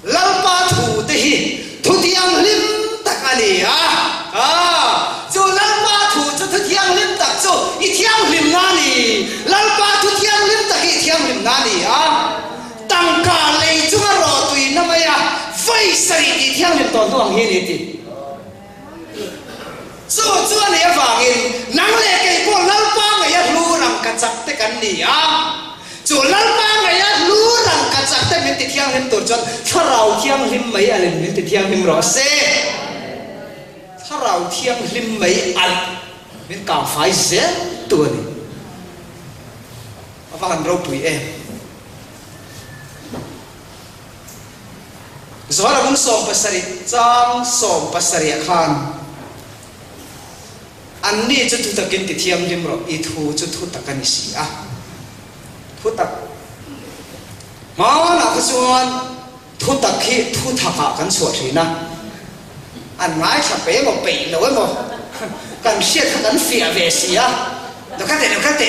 Lalpa thu te hi thu thianghlim tak a ni a. A, chu Lalpa thu chu thu thianghlim tak chu i thianghlimna a ni. Lalpa thu thianghlim tak hi i thianghlimna a ni a. Tangka lei chunga rawhtuina mai a vawi sarih tih thianghlim tawh hnu ang hi a ni ti. Chu chu a nih avangin nang leh kei pawh Lalpa ngaih a hlu rangkachak te kan ni a. Chu Lalpa ngaih a hlu rangkachak te min ti thianghlim tur chuan Thlarau Thianghlim mai a lem min ti thianghlim rawh se. Thlarau Thianghlim mei alh min kang fai zel tu a ni. A va han ropui em. Zohara bung 70 chang 70 ah khan Anni chu thutakin ti thianghlim rawh, i thu chu thutak a ni si a. Thutak hmanah kha chuan thutak hi thuthakah kan chhuah thin a, an ngaithla pe emaw peih lo emaw kan hriat kha kan fiah ve si a. Lokate lokate,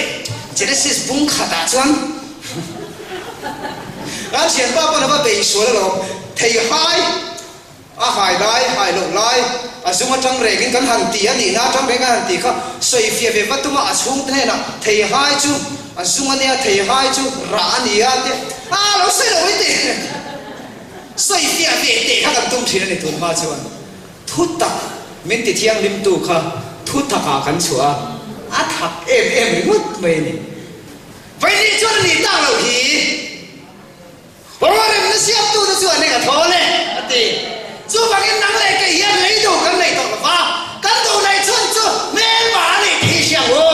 Genesis bung khatah chuan kan thianpa pawn a va bei sual alawm, theihai A hai lai, hai loh lai, a zum atang rengin kan han ti a nihna atang reng kan han ti kha sawi fiah ve va tum a, a chhungte hnenah thei hai chu a zum a nia, thei hai chu rah a nia te a lo sawi lo mai teh. Sawi fiah ve teh kha kan tum thin a ni tun hma chuan thu tak min ti thianghlimtu kha thu takah kan chhuah a, a thak em em ringawt mai a ni. Vaini chuan a nih tak loh hi. Roremna siamtute chuan heng a thawn e, a ti. Chuvangin nang leh kei hian lei duh kan nei tawh lo va, kan duh nei chhun chu hmelma a nih tih hi hria ang u.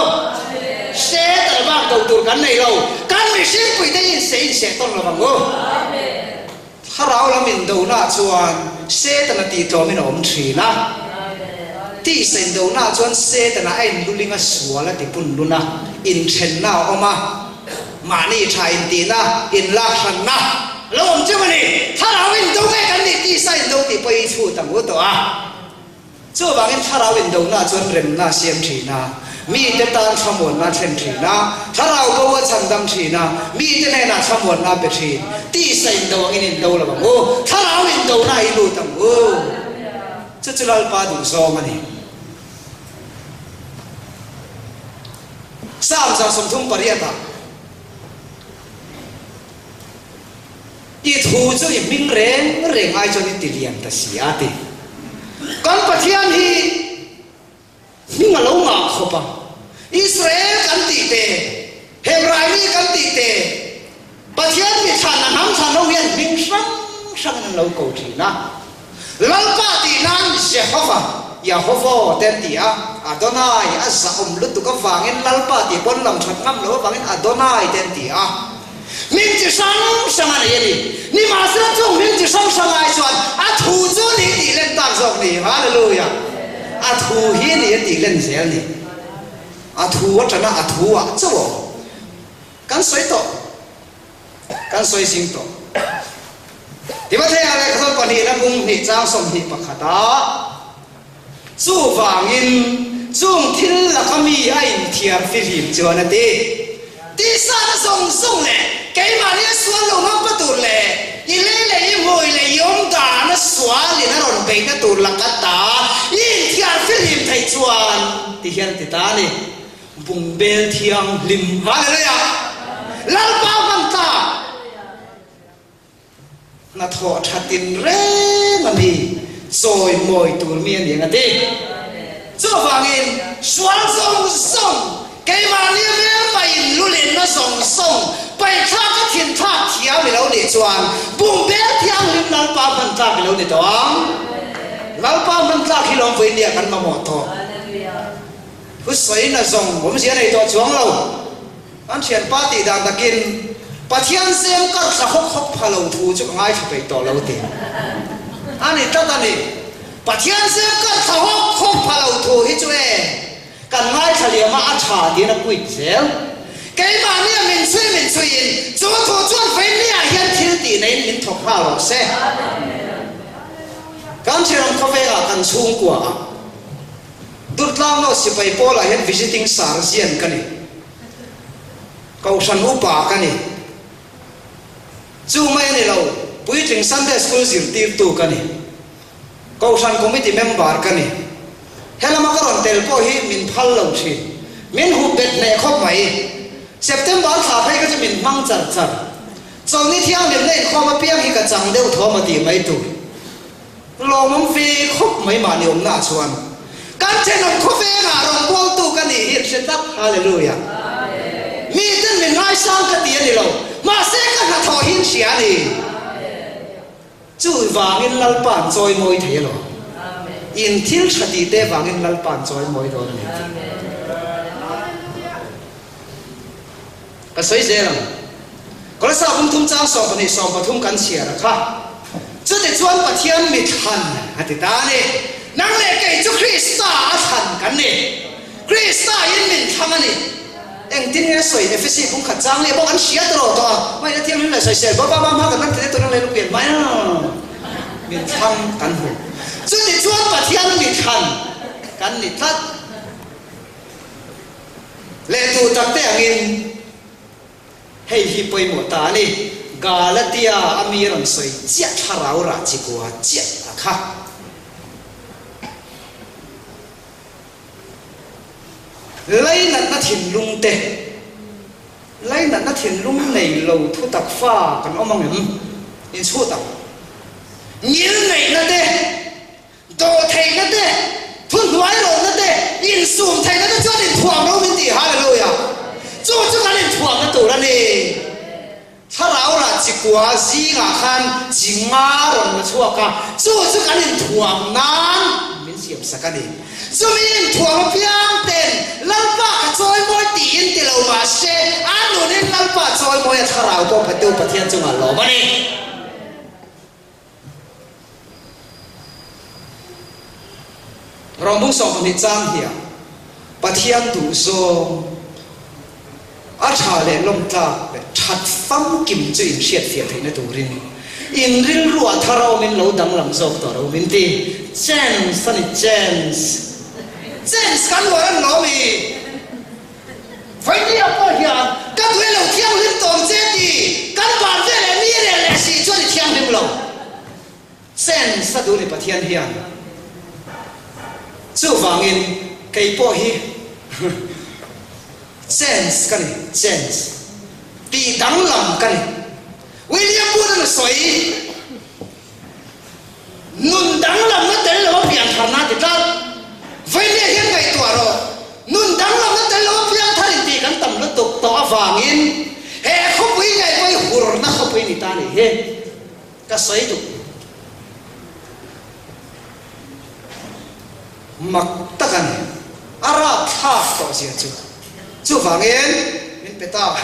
Hre tal bak do tur kan nei lo, kan mihringpuite hi inseh inseh tawn lo vang u. Thlarau lam indonaah chuan Setana tihtlawmin a awm thin a, tisa indonaah chuan Setana a inluling a sual a tipunlun a, inthenna a awm a. Mahni tha intihna, inlak hranna a lo awm chiang a ni. Thlarau indo nge kan nih tisa indo tih pawh i chhut ang u tawh a. Chuvangin thlarau indona chuan remna a siam thin a, mite tan thlamuanna a thlen thin a, thlarau bo a chhandam thin a, mite hnenah thlamuanna a pe thin. Tisa indo angin indo lo ang u, thlarau indona hi lut ang u. Chu chu Lalpa duhzawng a ni. Psalm 38 ah, I thu chu i hming reng reng ai chuan i ti lian ta si a ti. Kan Pathian hi hming a lo ngah khawp a, Israel kan tih te, Hebrai mi kan tih te, Pathian mi thlan a hnam thlan ho hian hming hrang hrangin an lo ko thin a. Lalpa tih nan Jehova, Yahovo, te an ti a, Adonai a zahawm lutuk avangin Lalpa tih pawn lam that ngam loh avangin Adonai te an ti a. Hming chi hrang hrang a nei a ni. Nimahsela chung hming chi hrang hrang ai chuan a thu chu ni tih len tak zawk ni. Hallelujah! A thu hi ni a tih len zel ni. A thu atana a thu ah chauh a awm. Kan sawi tawh. Kan sawi zing tawh. Timothea lehkhazawn pahnihna bung hnih chang 21 ah, Chuvangin chung thil laka mi a inthiar fihlim chuan a ti. Tisana zawng zawng leh keimahni a sual lo ngam pa tur leh i lei leh i hmui leh i awm dan a sualin a rawn beihna tur laka ta i inthiar fihlim theih chuan ti hian a ti ta a ni. Bungbel thianghlim. Hallelujah! Lalpa hman ta! Hnathawh thatin reng a mi, chawi mawi tur mi a ni ang a ti. Chuvangin, sual zawng zawng, keimahni vel maiin lulenna zawng zawng, paithlak a thinthlak thiam i lo nih chuan, bungbel thianghlim Lalpa hman tlak i lo ni tawh ang. Lalpa hman tlak hi lawm vawiin nia kan mamawh tawh. Thusawiin a zawng awmzia nei tawh chuang lo. Kan thianpa tih dan takin Pathian zem kar thla hawk hawk pha lo thu chu ka ngaithla peih tawh lo ti a ni tlat a ni. Pathian zem kar thla hawk hawk pha lo thu hi chu e kan ngaithla liam a, a tha tiin a quit zel. Keimahnia min chhui min chhuiin chu thu chuan Veinliah hian thil tih neiin min thawk nghal rawh se. Kan thiram khawvelah kan chhungkua ah. Durtlang North sipai pawlah hian visiting sergeant ka ni. Kohhran upa ka ni. Chu mai a ni lo, puitling Sunday School zirtirtu ka ni. Kohhran committee member ka ni. Helama ka rawn tel pawh hi min phal lo thin. Min hup bet hneh khawp mai. September thla phei kha chu min hmang char char. Chawlhni thianghlimna inkhawm apiang hi ka chang deuh thawm a tih mai tur. Lawmawm ve khawp mai mahni awmna ah chuan kan thenawm khawvengah rawngbawltu ka nih hi an hre tlat. Hallelujah. Miten min ngaisang ka ti a ni lo, mahse ka hnathawh hi an hria a ni. Chuvangin Lalpa an chawi mawi thei alawm. In thil tha tih te vangin Lalpa'n chawimawi dawn a ni tih. Ka sawi zel ang. Kolasa bung thum chang 12 13 kan chhiar a kha. Chutichuan Pathian mi thlan a ti ta a ni. Nang leh kei chu Krista a thlan kan ni. Krista in min thlang a ni. Engtin nge sawi Efesi bung khat chang leh bawk an hria ta rawh tawh a. Hmaina thianghlim leh sawisel ba ba ba hma kan ram tete tuna leh lupian mai a min thlang kan hmu. Chutichuan Pathian mi thlan kan ni tlat. Leh duh tak te angin hei hi pawimawh ta a ni, Galatia a mi rawn sawi chiah thlarau rah chi kua chiah a kha. Lainatna thinlung te, lainatna thinlung nei lo thutak fa kan awm ang em? Inchhut ang. Ngilneihna te. Dawhtheihna te, thuhnuairawhna te, insumtheihna te chuan inthuam ro min ti, Hallelujah! Chu chu kan inthuamna tur a ni. Thlarau rah chi kua zingah khan chi nga rawn la chhuak a, chu chu kan inthuam nan min siamsak a ni. Chumi inthuam apiang ten Lalpa ka chawimawi tiin ti lo mah se, a nunin Lalpa chawimawi a thlarau pawh Patu Pathian chungah lawm a ni. Rawngbung 12 chang hian Pathian duhzawng a tha leh lawmtlak leh that famkim chu inhriatfiah theihna turin in rilru a thar awmin lo danglam zawk tawh lo min ti. Chance a ni chance. Chance kan luah reng lo mi. Vainia pawh hian ka duh e lo thianghlim tawm che ti kan van vel leh mi rel leh si chuan i thianghlim lo. Sense a duh ni Pathian hian. Chuvangin kei pawh hi sense ka ni, sense tih danglam ka ni. William Booth-a'n a sawi. Nun danglamna tel lo a pianthar na ti tlat. Vainia hian ngaihtuah rawh. Nun danglamna tel lo a pianthar in tih kan tam lutuk tawh avangin he khawpui ngei pawh hi hurna khawpui ni ta nih hi ka sawi duh. Mak tak a ni. A rapthlak tawh zia chu. Chuvangin min pe ta.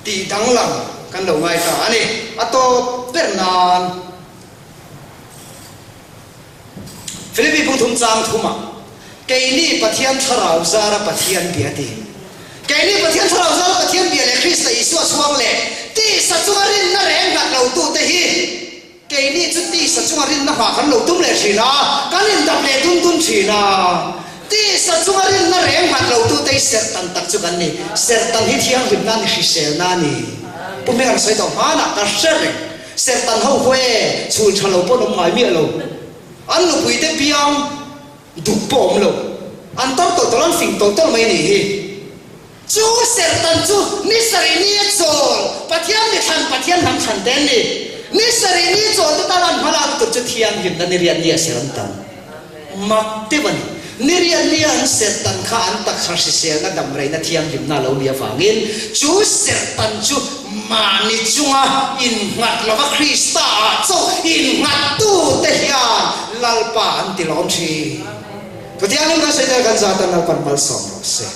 Tih danglam kan lo ngai ta a ni. A tawp ber nan Philippi bu thum chang thumah Keini Pathian Thlarau zara Pathian bia ti. Keini Pathian Thlarau zara Pathian bia leh Krista Isua chhuang leh tisa chunga rinna reng nghat lotute hi Keini chu tisa chunga rinna hma kan lo tum leh thin a, kan indap leh dun dun thin a. Tisa chunga rinna reng nghat lo tute hi serhtan tak chu kan ni. Serhtan hi thianghlimna a ni, hriselna a ni. Pu Hming an sawi tawh hmanah ka hre reng. Serhtan ho haw e, chhul tha lo pawh an awm ngai miah lo. An nupuite piang duk pawh awm lo. An tar tawlh tawlh, an fing tawlh tawlh mai a nih hi. Chu serhtan chu ni sarih ni a chawl, Pathian mi thlan, Pathian hnam thlan te an ni. Ni sarih ni chawl te tan an hmalak tur chu thianghlimna ni riat ni a ser an tam. Mak deuh a ni. Ni riat ni a an serhtan kha an taksa hriselna damreina thianghlimna a lo nih avangin chu serhtan chu mahni chunga innghat lova Krista ah chauh innghattu te hian Lalpa an ti lawm thin. Pathianin kan sawi tel kan zat a Lalpan malsawm rawh se.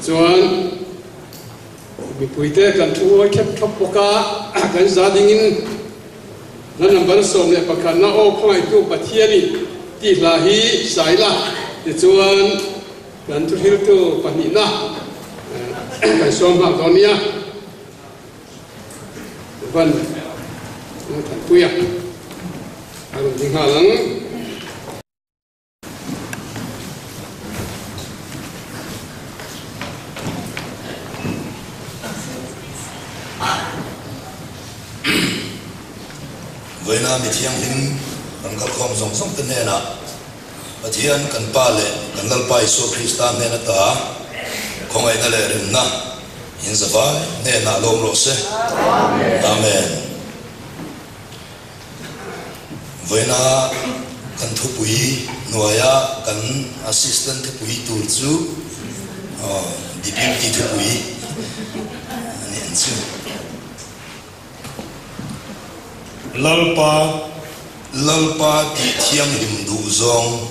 Chuan mipuite kan thu awi khep thawp bawk a, kan za dingin hla number 11 na aw khawngaihtu Pathianin tih hla hi sai la tichuan Kan thuhriltu pahnihna kan sawm nghal dawn nia. Van Thanpuia a rawn ding nghal ang. Vawiina mi thianghlim kan kalkhawm zawng zawng te hnenah Pathian kan Pa leh kan Lalpa Isua Krista hnen ata khawngaihna leh rinna in zavai hnenah lawm rawh se. Amen. Vawiina kan thupui hnuaia kan assistant thupui tur chu deputy thupui a ni ang chu. Lalpa. Lalpa tih thianghlim duh zawng.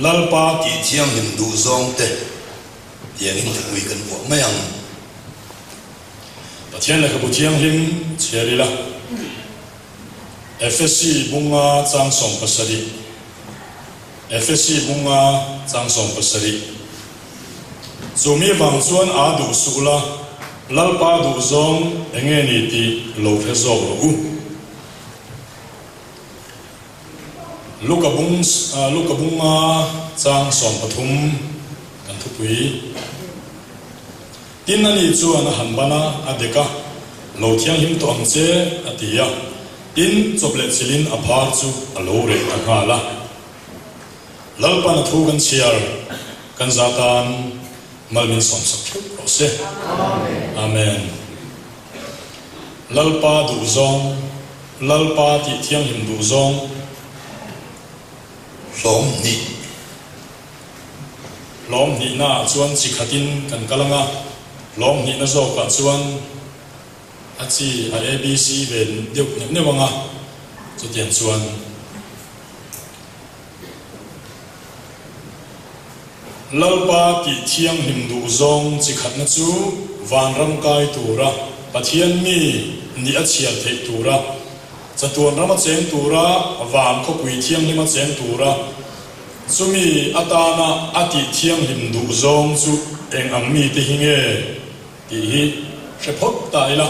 Lalpa. Tih thianghlim duh zawng te tiangin thupui kan vuah mai ang. Pathian lehkhabu thianghlim chhiar ila, Efesi bunga chang 70, Efesi bunga chang 70. Chu mi vang chuan aa duh suh la, Lalpa duh zawng enge ni tih lo hre zawk rawh u. Luka bung Luka bunga chang 13 kan thupui. Tin ani chuan a han ban a, a dek a, Lo thianghlim tawh ang che, a ti a. Tin, chawp leh chilhin a phar chu a lo reh ta nghal a. Lalpan a thu kan chhiar kan za tan mal min sawmsak theuh rawh se. Amen. Lalpa duh zawng, Lalpa tih thianghlim duh zawng. Hlawm hnih. Hlawm hnihnaah chuan chi khatin kan kal ang a, hlawm hnihna zawkah chuan a chi a ABC ve deuh neuh neuh ang a, chutiang chuan Lalpa tih thianghlim duh zawng chi khatna chu vanram kai tura Pathian mi nih a chhiar theih tura chatuan rama cheng tura van khawpui thianghlima cheng tura Chumi atana a tih thianghlim duh zawng chu eng ang mite hi nge tih hi hre phawt ta ila.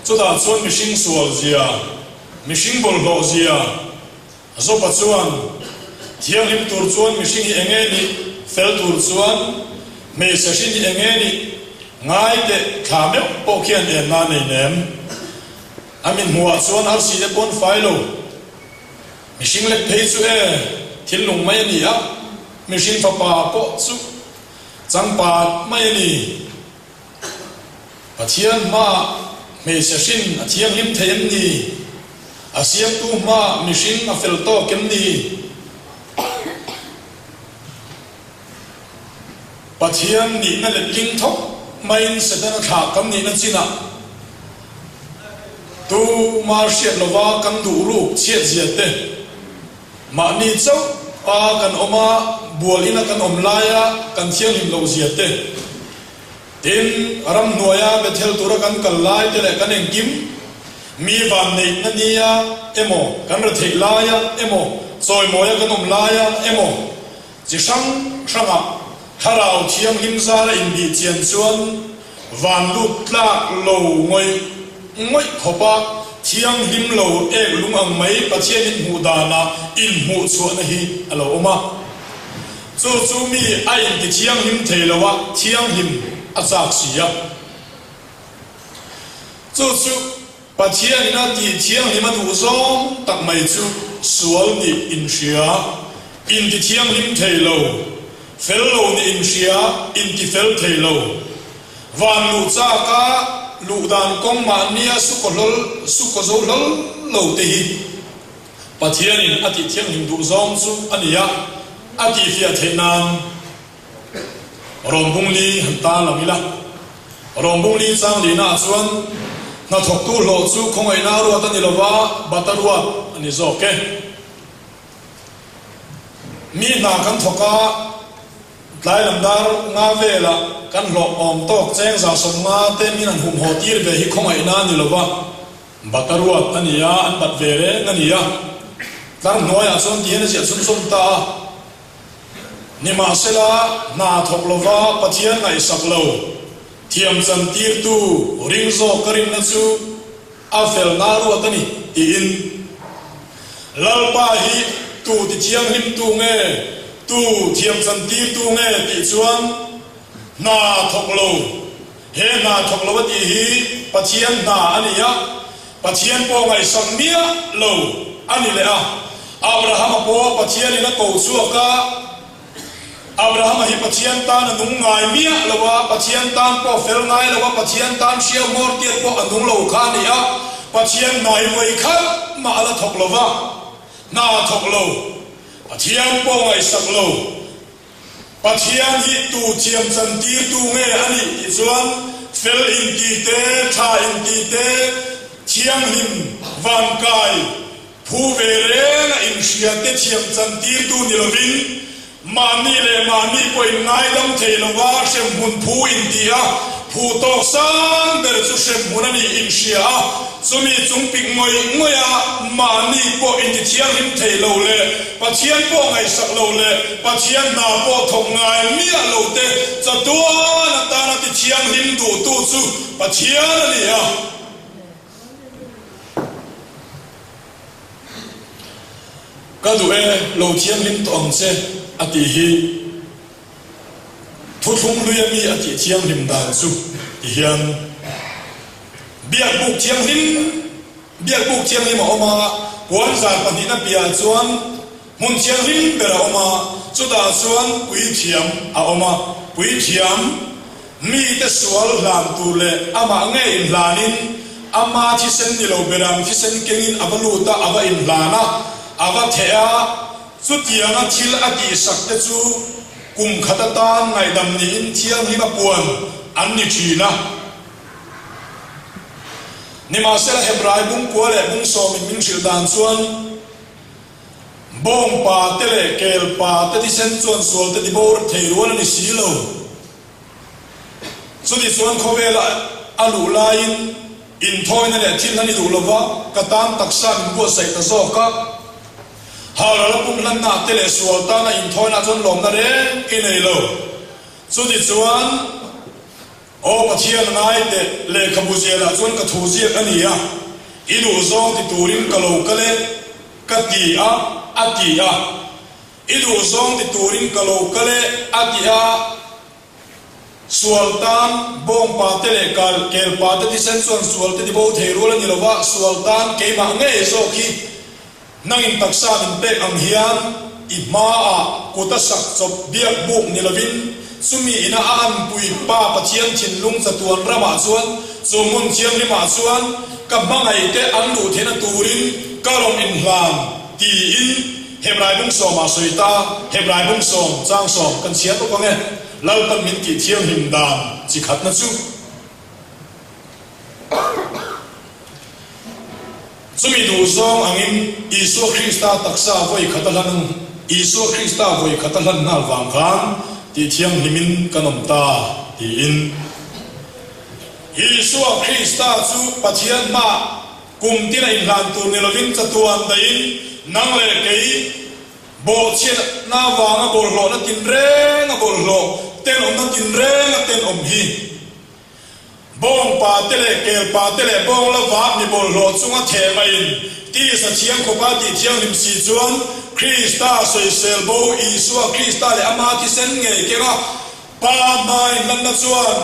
Chutah chuan mihring sual zia, mihring bawlhhlawh zia Zopa chuan thianghlim tur chuan mihring hi eng nge nih, fel tur chuan hmeichhe hrin hi eng nge nih ngai teh thla meuh pawh khian enna a nei nem. A min hmuhah chuan arsi te pawn fai lo. Mihring lek phei chu e, thil lung mai a ni a, mihring fapa pawh chu changpat mai a ni. Pathian hmaah hmeichhe hrin a thianghlim thei em ni? A siamtu hmaah mihring a fel tawk em ni? Pathian nihna letling thawk maiin Setana thlah kan nihna chinah tuma hriat lova kan duh ruk chhiatzia te, mahni chauh a kan awm a, bual ina kan awm laia kan thianghlim lohzia te, tin, ramhnuaia Bethel tura kan kal lai te leh kan engkim mi vanneihna nia emaw, kan retheih laia emaw, chawimawia kan awm laia emaw, Chi hrang hrangah Thlarau Thianghlim zara inbih chian chuan van lut tlak lo ngawih ngawih khawpa thianghlim lo ek lung ang mai Pathian inhmuh danah inhmuh chhuahna hi a lo awm a. Chu chu mi a inti thianghlim thei lo a, thianghlim a chak si a. Chu chu Pathianin a tih thianghlim a duh zawng tak mai chu sual nih inhria, inti thianghlim thei lo, fel lo nih inhria, inti fel thei lo. Van luh chaka luh dan kawng mahnia sukaw hlawl, sukaw zo hlawl lo te hi Pathianin a tih thianghlim duh zawng chu a ni a, a tihfiah theih nan Rawng bung li han ta lang ila. Rawng bung li chang lihnaah chuan hnathawktu hlawh chu khawngaihna a ruat a ni lova, bat a ruat a ni zawk e. Mi hna kan thawk a, tlai lam dar nga velah kan hlawh awm tawk cheng 150 te min han humhaw tir ve hi khawngaihna a ni lova, bat a ruat a ni a, an bat ve reng a ni a. Tlar hnuaiah chuan tihian a ziah chhunzawm ta a. Nimahsela, hna thawk lova Pathian ngaihsak lo, thiam chantirtu ring zawk ka rinna chu a felna ruat a ni, tiin. Lalpa hi tu ti thianghlimtu nge, tu thiam chantirtu nge tih chuan hna thawk lo, he hna thawk lo a tih hi Pathian hna a ni a, Pathian pawh ngaihsak miah lo a ni leh a. Abrahama pawh Pathianin a ko chhuak a, Abrahama hi Pathian tan a nung ngai miah lo a, Pathian tan pawh fel ngai lo a, Pathian tan hriau hmawr tiat pawh a nung lo kha a ni a. Pathian hna hi vawi khat mah a la thawk lo va, hna a thawk lo, Pathian pawh ngaihsak lo. Pathian hi tu thiam chantirtu nge a nih tih chuan fel inti te, tha inti te, thianghlim, vankai, phu ve reng a inhria te thiam chantirtu ni lovin mahni leh mahni pawh in ngaidam thei lova hremhmun phu inti a, phu tawk sang ber chu hremhmun a nih inhria a, chumi chung pik ngawih ngawih a mahni pawh inti thianghlim thei lo leh Pathian pawh ngaihsak lo leh Pathian hna pawh thawk ngai miah lo te chatuan atana ti thianghlim duhtu chu Pathian a ni a. Ka duh e, lo thianghlim tawh ang che, a tih hi thuthlung hlui ami a tih thianghlim dan chu ti hian Biakbuk thianghlim Biakbuk thianghlim a awm a, puanzar pahnihna piahah chuan hmun thianghlim ber a awm a, chutah chuan puithiam a awm a, puithiam mite sual hlan tur leh amah nge inhlanin ama thisen ni lo berang thisen kengin a va lut a, a va inhlan a, a va theh a, chutianga thil a tihsak te chu kum khat atan ngaihdam niin thianghlim a puan an ni thin a. Nimahsela Hebrai bungkua leh bungsawmin min hrilh dan chuan bawngpa te leh kelpa te thisen chuan sual te tibor thei rual a ni si lo. Chuti chuan khawvela a luh laiin inthawina leh thil hlan i duh lova ka tan taksa min buatsaih ta zawk a. Halral a pum hlanna te leh sual tana inthawina chuan lawmna reng i nei lo. Chuti chuan. Aw Pathian ngai teh, lehkhabu zialah chuan ka thu ziak a ni a, i duh zawng ti turin ka lo kal e, ka ti a, a ti a. I duh zawng ti turin ka lo kal e, a ti a. Sual tan bawngpa te leh kal kelpa te thisen chuan sual te tibo thei rual a ni lova, sual tan keimah ngei zawk hi nangin taksa min pek ang hian i hmaah kut a sak chawp biak buk ni lovin chumi ina a anpui Pa Pathian thinlung chatuan ramah chuan chu hmun thianghlimah chuan ka hmangaihte an luh theihna turin ka rawn inhlan tiin Hebrai bung sawmah sawi ta, Hebrai bung sawm chang sawm kan chhiar bawk ang e, Lalpan min tih thianghlim dan chi khatna chu. Chumi duh zawng angin Isua Krista taksa vawi khat a hlan ang. Isua Krista vawi khat a hlan nghal vang khan tih thianghlimin kan awm ta, tiin. Isua Krista chu Pathian hmaah kum tina inhlan tur ni lovin chatuan daihin nang leh kei bawhchhiatna vanga bawlhhlawhna tinreng a bawlhhlawh tenawmna tinreng a tenawm hi. Bawng pa te leh kel pa te leh bawng la vah mi bawlhhlawh chunga theh maiin tisa thiang khawpa tih thianghlim si chuan Krista sawisel bo Isua Krista leh ama thisen ngei kenga Pa hmai hlanna chuan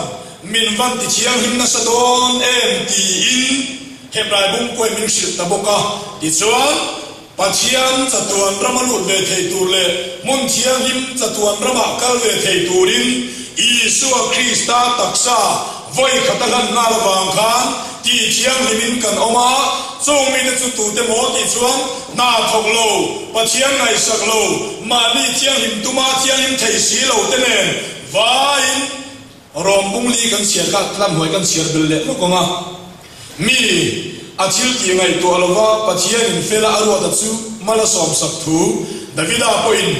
min van ti thianghlim nasa dawn em tiin Hebrai bungkuai min hrilh ta bawk a. Tichuan, Pathian chatuan rama lut ve thei tur leh hmun thianghlim chatuan ramah kal ve thei turin Isua Krista taksa vawi khat a hlan nghal avang khan tih thianghlimin kan awm a, chung mite chu tute maw tih chuan hna thawk lo, Pathian ngaihsak lo, mahni thianghlim tuma thianghlim thei si lo te nen vaiin Rawng bung li kan chhiar kha tlam hnuai kan chhiar bel leh lawk ang a. Mi a thil tih ngaihtuah lova Pathianin fela a ruata chu mal a sawmsak thu Davida pawhin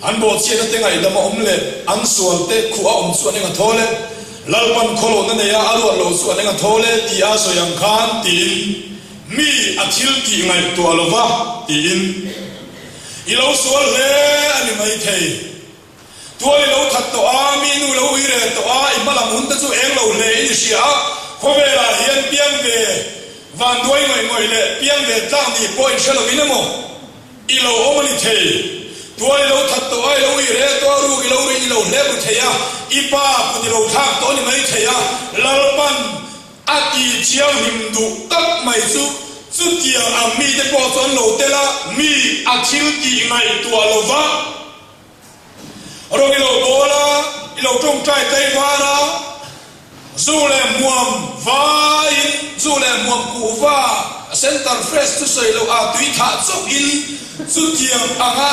an bawhchhiatna te ngaihdam a awm leh an sual te khuh a awm chu an eng a thawl e, Lalpan khawlawhna neia a ruat loh chu an eng a thawl e tih a sawi ang khan tiin mi a thil tih ngaihtuah lova tiin i lo sual hle a ni maithei. Tual i lo that tawh a, mi nu lo ui rel tawh a, i hmalam hun te chu eng lo hle in i hria a, khawvelah hian piang ve vanduai ngawih ngawih leh piang ve tlak nih pawh in hre lo in emaw i lo awm a ni thei. Tual i lo that tawh a, i lo ui rel tawh a, ruk i lo rih i lo hlep ru thei a, i pa kut i lo thlak tawh a ni mai thei a, Lalpan A ti thianghlim duh tak mai chu chutiang ang mite pawh chu an lo tel a, mi a thil tih ngaihtuah lo va. Rawng i lo bawl a, i lo tawngtai tlaivar a, zu leh hmuam vaiin zu leh hmuam kuhva. Center fresh chu sawi loh a tui thah chauh in chutiang anga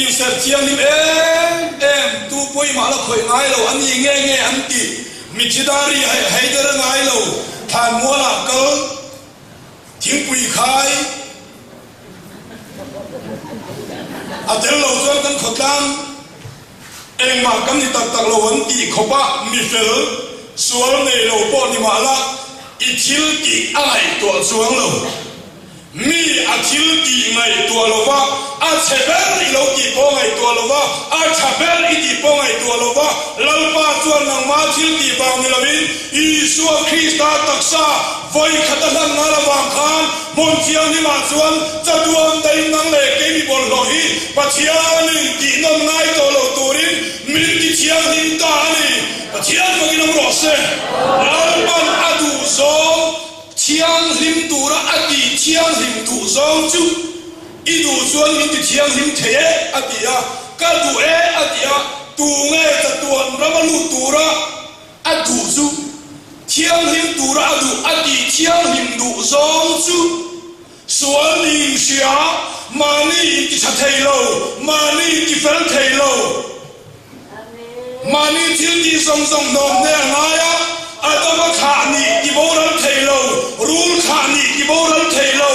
inserh thianghlim em em tu pawimah la khawih ngai lo a ni nge nge an ti. Mithi dari haider a ngai lo, thlanmualah kal thingpui khai a tel lo chuan kan khawtlang engmah kan ni tak tak lo an tih khawpah mifel sual nei lo pawh ni mah la i thil tih a ngaihtuah chuang lo. Mi a thil tih ngaihtuah lo va, a chhe ber i lo tih pawh ngaihtuah lo va, a tha ber i tih pawh ngaihtuah lo va, Lalpa chuan nangma thil tih vang ni lovin Isua Krista taksa vawi khat a hlan ngal avang khan hmun thianghlimah chuan chatuan daih nang leh kei mi bawlhhlawh hi Pathianin tih nawn ngai tawh lo turin min ti thianghlim ta a ni. Pathian fangin awm rawh se. Lalpan a duh zawng. Thianghlim tura a tih thianghlim duh zawng chu i duh chuan min ti thianghlim thei e a ti a, ka duh e a ti a, tu nge chatuan rama lut tura a duh chu thianghlim tura a duh a tih thianghlim duh zawng chu sual niin hria, mahni inti tha thei lo, mahni inti fel thei lo. Mahni thil tih zawng zawng hnawm hne a ngai a, Adama thlah nih ti boral thei lo, rul thlah nih ti boral thei lo,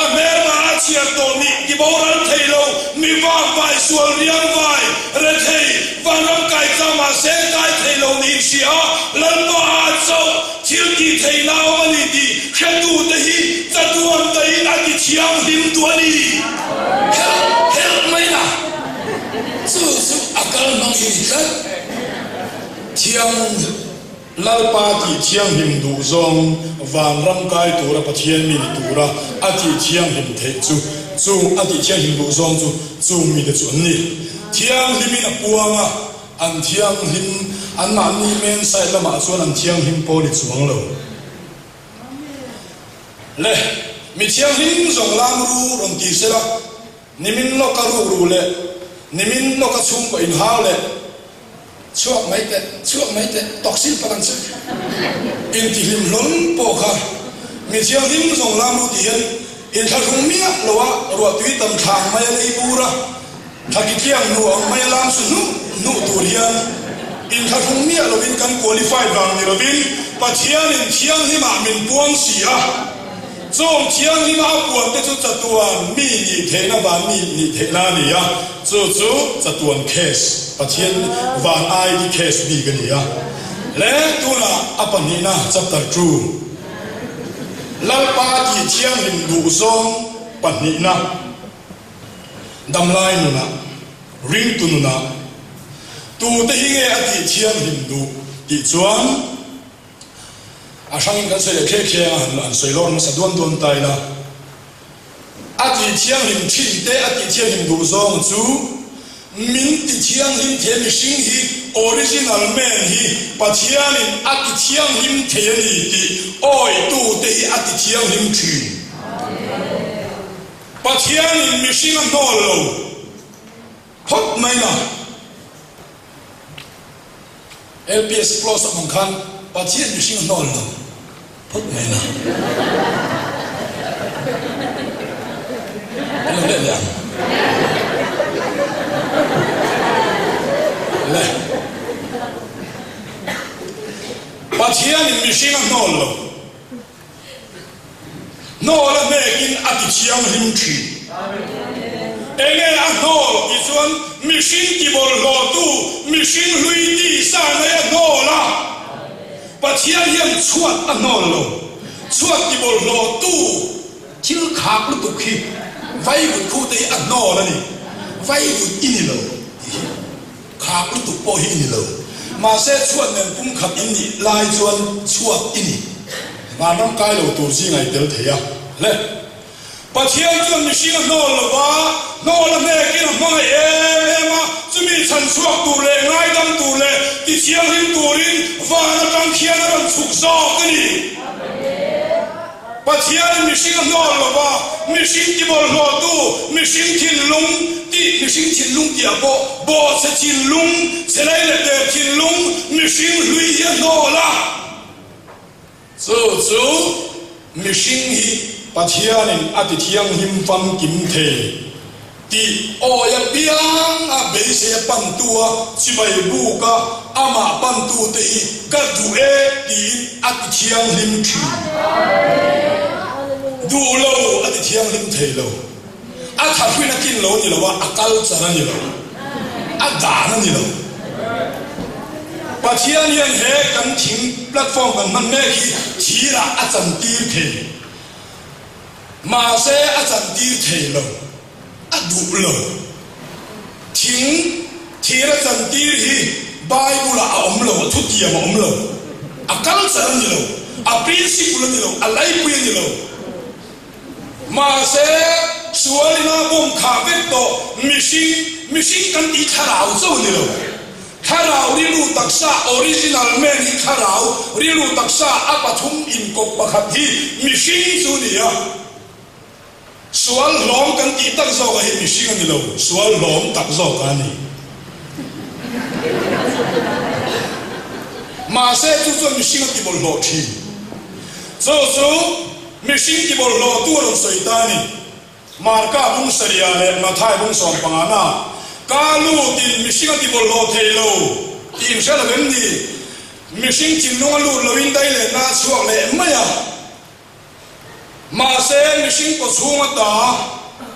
a hmelma a chhiar tawh nih ti boral thei lo, mi vak vai, sual riang vai, rethei, vanram kai tla mahse kai thei lo niin hria a, Lalpa a chauh thil tih thei na awm a ni tih hretute hi chatuan daihin a ti thianghlim duh a ni. Helh helh mai la. Chu chu a kal hmang hi ni tlat. Thiang Lalpa tih thianghlim duh zawng vanram kai tura Pathian mi ni tura a tih thianghlim theih chu chung a tih thianghlim duh zawng chu chung mite chu an ni. Thianghlimin a puang a, an thianghlim anmahni main side lamah chuan an thianghlim pawh ni chuang lo. Le, mi thianghlim zawng lamru rawn ti sela. Nimin lawka rukru leh nimin lawka chhungkaw inhau leh chhuak mai teh, chhuak mai teh, tawksil pakhat chu intihlim hlawn pawh kha mi thianghlim zawng lam ru tih hian inthlahrung miah lo a, ruahtui tam thlang mai a lei bur a, thaki tliang hnu ang mai a lam su hnuh hnuh tur hian inthlahrung miah lovin kan qualify vang ni lovin Pathianin thianghlimah min puang si a. Chawng thianghlim a puan te chu chatuan mi nih theihna van mi nih theihna a ni a, chu chu chatuan case, Pathian van ID case bik a ni a. Le tunah a pahnihna chapter ii Lalpa tih thianghlim duh zawng pahnihna damlai nunah, ringtu nunah tute hi nge a tih thianghlim duh tih chuan, A hrangin kan sawi leh khe khe a, han sawi lawr hmasa duan duan ta ila. A tih thianghlim thin te, a tih thianghlim duh zawng chu min ti thianghlim thei a, mihring hi original man hi Pathianin a ti thianghlim thei a ni tih awitu te hi a ti thianghlim thin. Pathianin mihring a hnawl lo phawt mai la. LPS close a hmang khan Pathian mihring a hnawl lo phawt mai la. Kan lo let leh ang. Le. Pathianin mihring a hnawl lo. Hnawl a hnekin a ti thianghlim thin. Enge a hnawl tih chuan mihring ti bawlhhlawhtu, mihring hlui ti sa nei a hnawl a. Pathian hian chhuat a hnawl lo. Chhuat ti bawlhhlawhtu thil khak lutuk hi vaivut khu te hi a hnawl a ni. Vaivut i ni lo tih hi khak lutuk pawh hi i ni lo. Mahse chhuat nen pumkhat in nih lai chuan chhuat i ni. Vanram kai lo tur zingah i tel thei a le. Pathian chuan mihring a hnawl lo va, hnawl a hnekin a hmangaih em em a, chumi chhan chhuak tur leh ngaidam tur leh tithianghlim turin van atang khian a rawn chhuk zawk a ni. Pathianin mihring a hnawl lo va, mihring tibawlhhlawhtu, mihring thinlung tih, mihring thinlung tihah pawh bawhchhe thinlung, chhe lei leh der thinlung, mihring hlui hi a hnawl a. Chu chu mihring hi. Pathianin a ti thianghlim famkim thei tih awi apiang a beisei a pantu a chibai buk a, amah pantute hi ka duh e tiin a ti thianghlim thin. Duh lo a ti thianghlim thei lo. A thahrui na tlin lo a ni lo a, a culture a ni lo, a dan a ni lo. Pathian hian he kan thing platform kan hman mek hi thirah a chantir thei. Mahse a chantir thei lo, a duh lo. Thing thir a chantir hi Bible ah a awm lo, a thutiam a awm lo. A culture a ni lo, a principle a ni lo, a laipui a ni lo. Mahse, sualina bawm khah vek tawh mihring, mihring kan tih thlarau chauh a ni lo. Thlarau rilru taksa, original man, hi thlarau rilru taksa a pathum inkawp pakhat hi mihring chu a ni a. Sual hlawm kan tih tak zawkah hi mihring a ni lo, sual hlawm tak zawkah a ni. Mahse, chu chuan mihring a tibawlhhlawh thin. Chu chu. Mihring ti bawlhhlawh tu a rawn sawi ta a ni. Marka bung saria leh Mathai bung sawmpangana ka lutin mihring a ti bawlhhlawh thei lo tih in hre lo em ni? Mihring thinlung a lut loin dai leh na a chhuak leh mai a. Mahse, mihring kaw chhung ata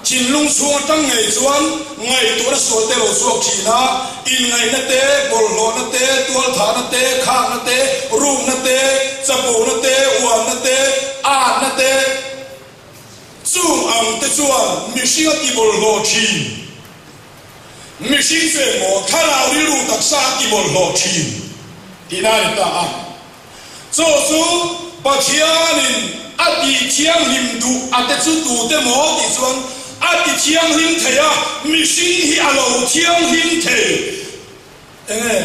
Thinlung chhung atang ngei chuan ngaihtuahna sual te lo chhuak thin a, inngaihna te, bawlhhlawhna te, tualthahna te, khakna te, rukna te, chapona te, uanna te, atna te, chung ang te chuan mihring a ti bawlhhlawh thin. Mihring chu engmaw thlarau rilru taksa a ti bawlhhlawh thin tihna a ni ta a. Chu chu Pathianin a tih thianghlim duh a te chu tute maw tih chuan a ti thianghlim thei a, mihring hi a lo thianghlim thei. Enge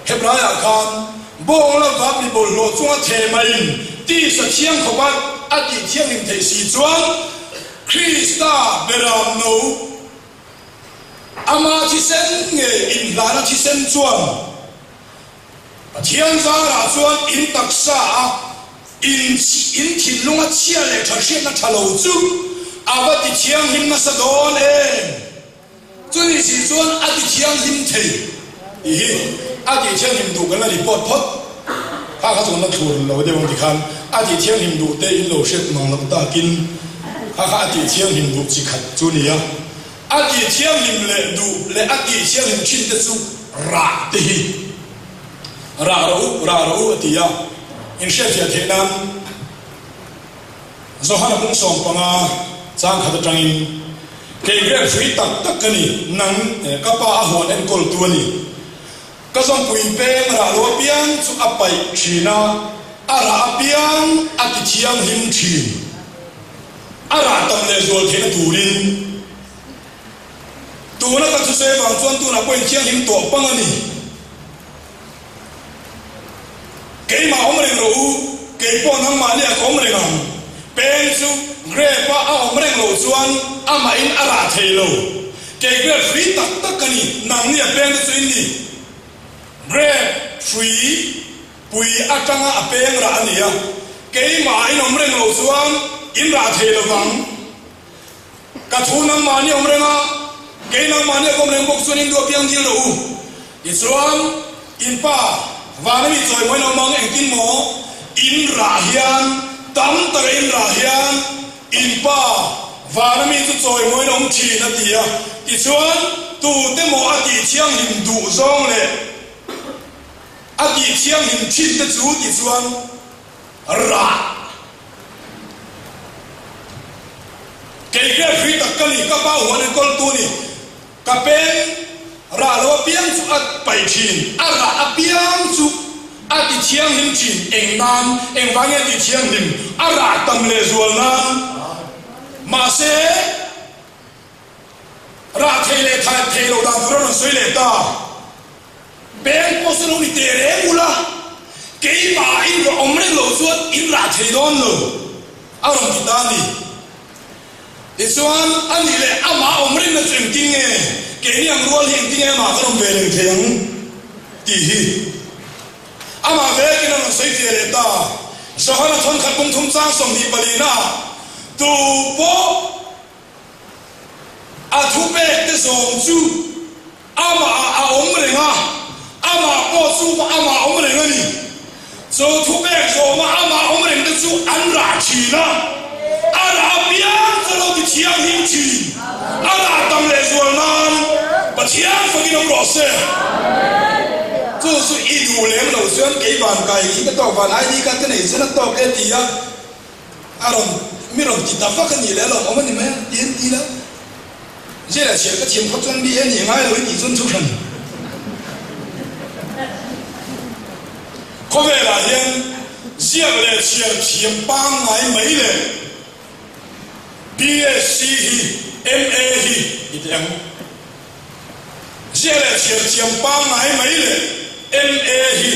Hebraiah khan bawng lova mi bawlhhlawh chunga the maiin tisa thiang khawpa a tih thianghlim theih si chuan Krista beram no ama thisen nge inhlana thisen chuan Pathian zarah chuan in taksa a in in thinlung a chhia leh tha hriatna tha lo chu a va ti thianghlim nasa dawn em? Chuni si chuan a ti thianghlim thei tih hi a tih thianghlim duh kan la report phawt. Kha kha chu kan la thlur lo deuh ang tikhan a tih thianghlim duh te in lo hriat mang loh takin kha kha a tih thianghlim duh chi khat chu nia. A tih thianghlim leh duh leh a tih thianghlim thin te chu rah te hi rah rawh u, rah rawh u a ti a. Inhriatfiah theih nan Johana bung 15 chang khat atangin, Kei grape hrui tak tak ka ni, nang ka pa a huan enkawltu a ni. Ka zawmpui peng rah lo apiang chu a paih thin a, a rah apiang a ti thianghlim thin. A rah tam leh zual theihna turin tuna ka thusawi vang chuan tunah pawh inthianghlim tawh pang a ni. Keimah awm reng rawh u, kei pawh nangmahni a ka awm reng ang. Peng chu grape a a awm reng loh chuan amahin a rah thei lo. Kei grape hrui tak tak ka ni, nangni a peng te chu in ni. Grape hrui Pui atanga a peng rah a ni a, keimah in awm reng lo chuan in rah thei lo vang. Ka thu nangmahni awm reng a, kei nangmahni a kawm reng bawk chuan in duh apiang dil rawh u. Tichuan, in pa vana mi chawimawiin a awm ang, engtin maw in rah hian, tam taka in rah hian in pa vana mi chu chawimawiin a awm thin, a ti a. Tichuan, tute maw a tih thianghlim duh zawng leh, A tih thianghlim thin te chu ti chuan rah kei ber hrui tak ka ni, ka pa huan enkawltu ni, ka peng rah lo apiang chu a paih thin, a rah apiang chu a ti thianghlim thin, eng nan, engvang nge a tih thianghlim, a rah tam leh zual nan, mahse. Rah thei leh thai thei lo dan tur a rawn sawi leh ta. Peng pawh sawn lo ni teh reng ula, keimah in raw awm reng lo chuan in rah thei dawn lo a rawn ti ta a ni. Tichuan, a nih leh amah awm rengna chu engtin nge, keini ang rual hi engtin nge amah kan awm ve reng thei ang tih hi amah vekin a rawn sawi fiah leh ta. Johana thawnkhat pum thum chang 24 naah. Tu pawh a thupek te zawm chu amah ah a awm reng a, amah pawh chu amah awm reng a ni. Chu thupek zawma amah awm reng te chu an rah thin a, a rah apiang chu a lo ti thianghlim thin. A rah tam lehzual nan Pathian fakin awm rawh se. Chu chu i duh lem lo chuan kei van kai khi ka tawk van ID card ka nei chuan a tawk e ti a. A rawn, mi rawn ti ta vak a nih leh a lawm awm a ni mai a, ti an ti la. Jail ah chhiar ka thiam khawp chuan mi e nih ngai lo i tih chuan thu hran. Khawvel ah hian ziak leh chhiar thiam pangngai mai leh BSc hi, MA hi i ti ang. Ziak leh chhiar thiam pangngai mai leh MA hi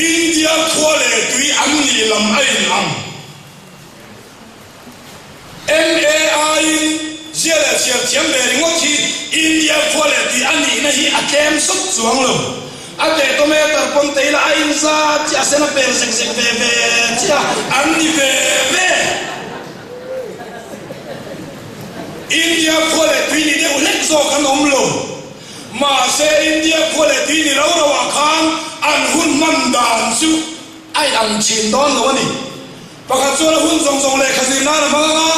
India khua leh tui an nih lam a inang. MA aiin ziak leh chhiar thiam ve ringawt hi India khua leh tui a nihna hi a tlem sawt chuang lo. A tetometer pawn teila a inzat chiah a sen a pel zek zek ve ve chiah an ni ve ve. India khua leh tui ni deuh hlek zawk an awm lo. Mahse India khua leh tui ni ro ro ah khan an hun hman dan chu a in ang thin dawn lo a ni. Pakhat chuan a hun zawng zawng lehkha zir nan a hmang ang a,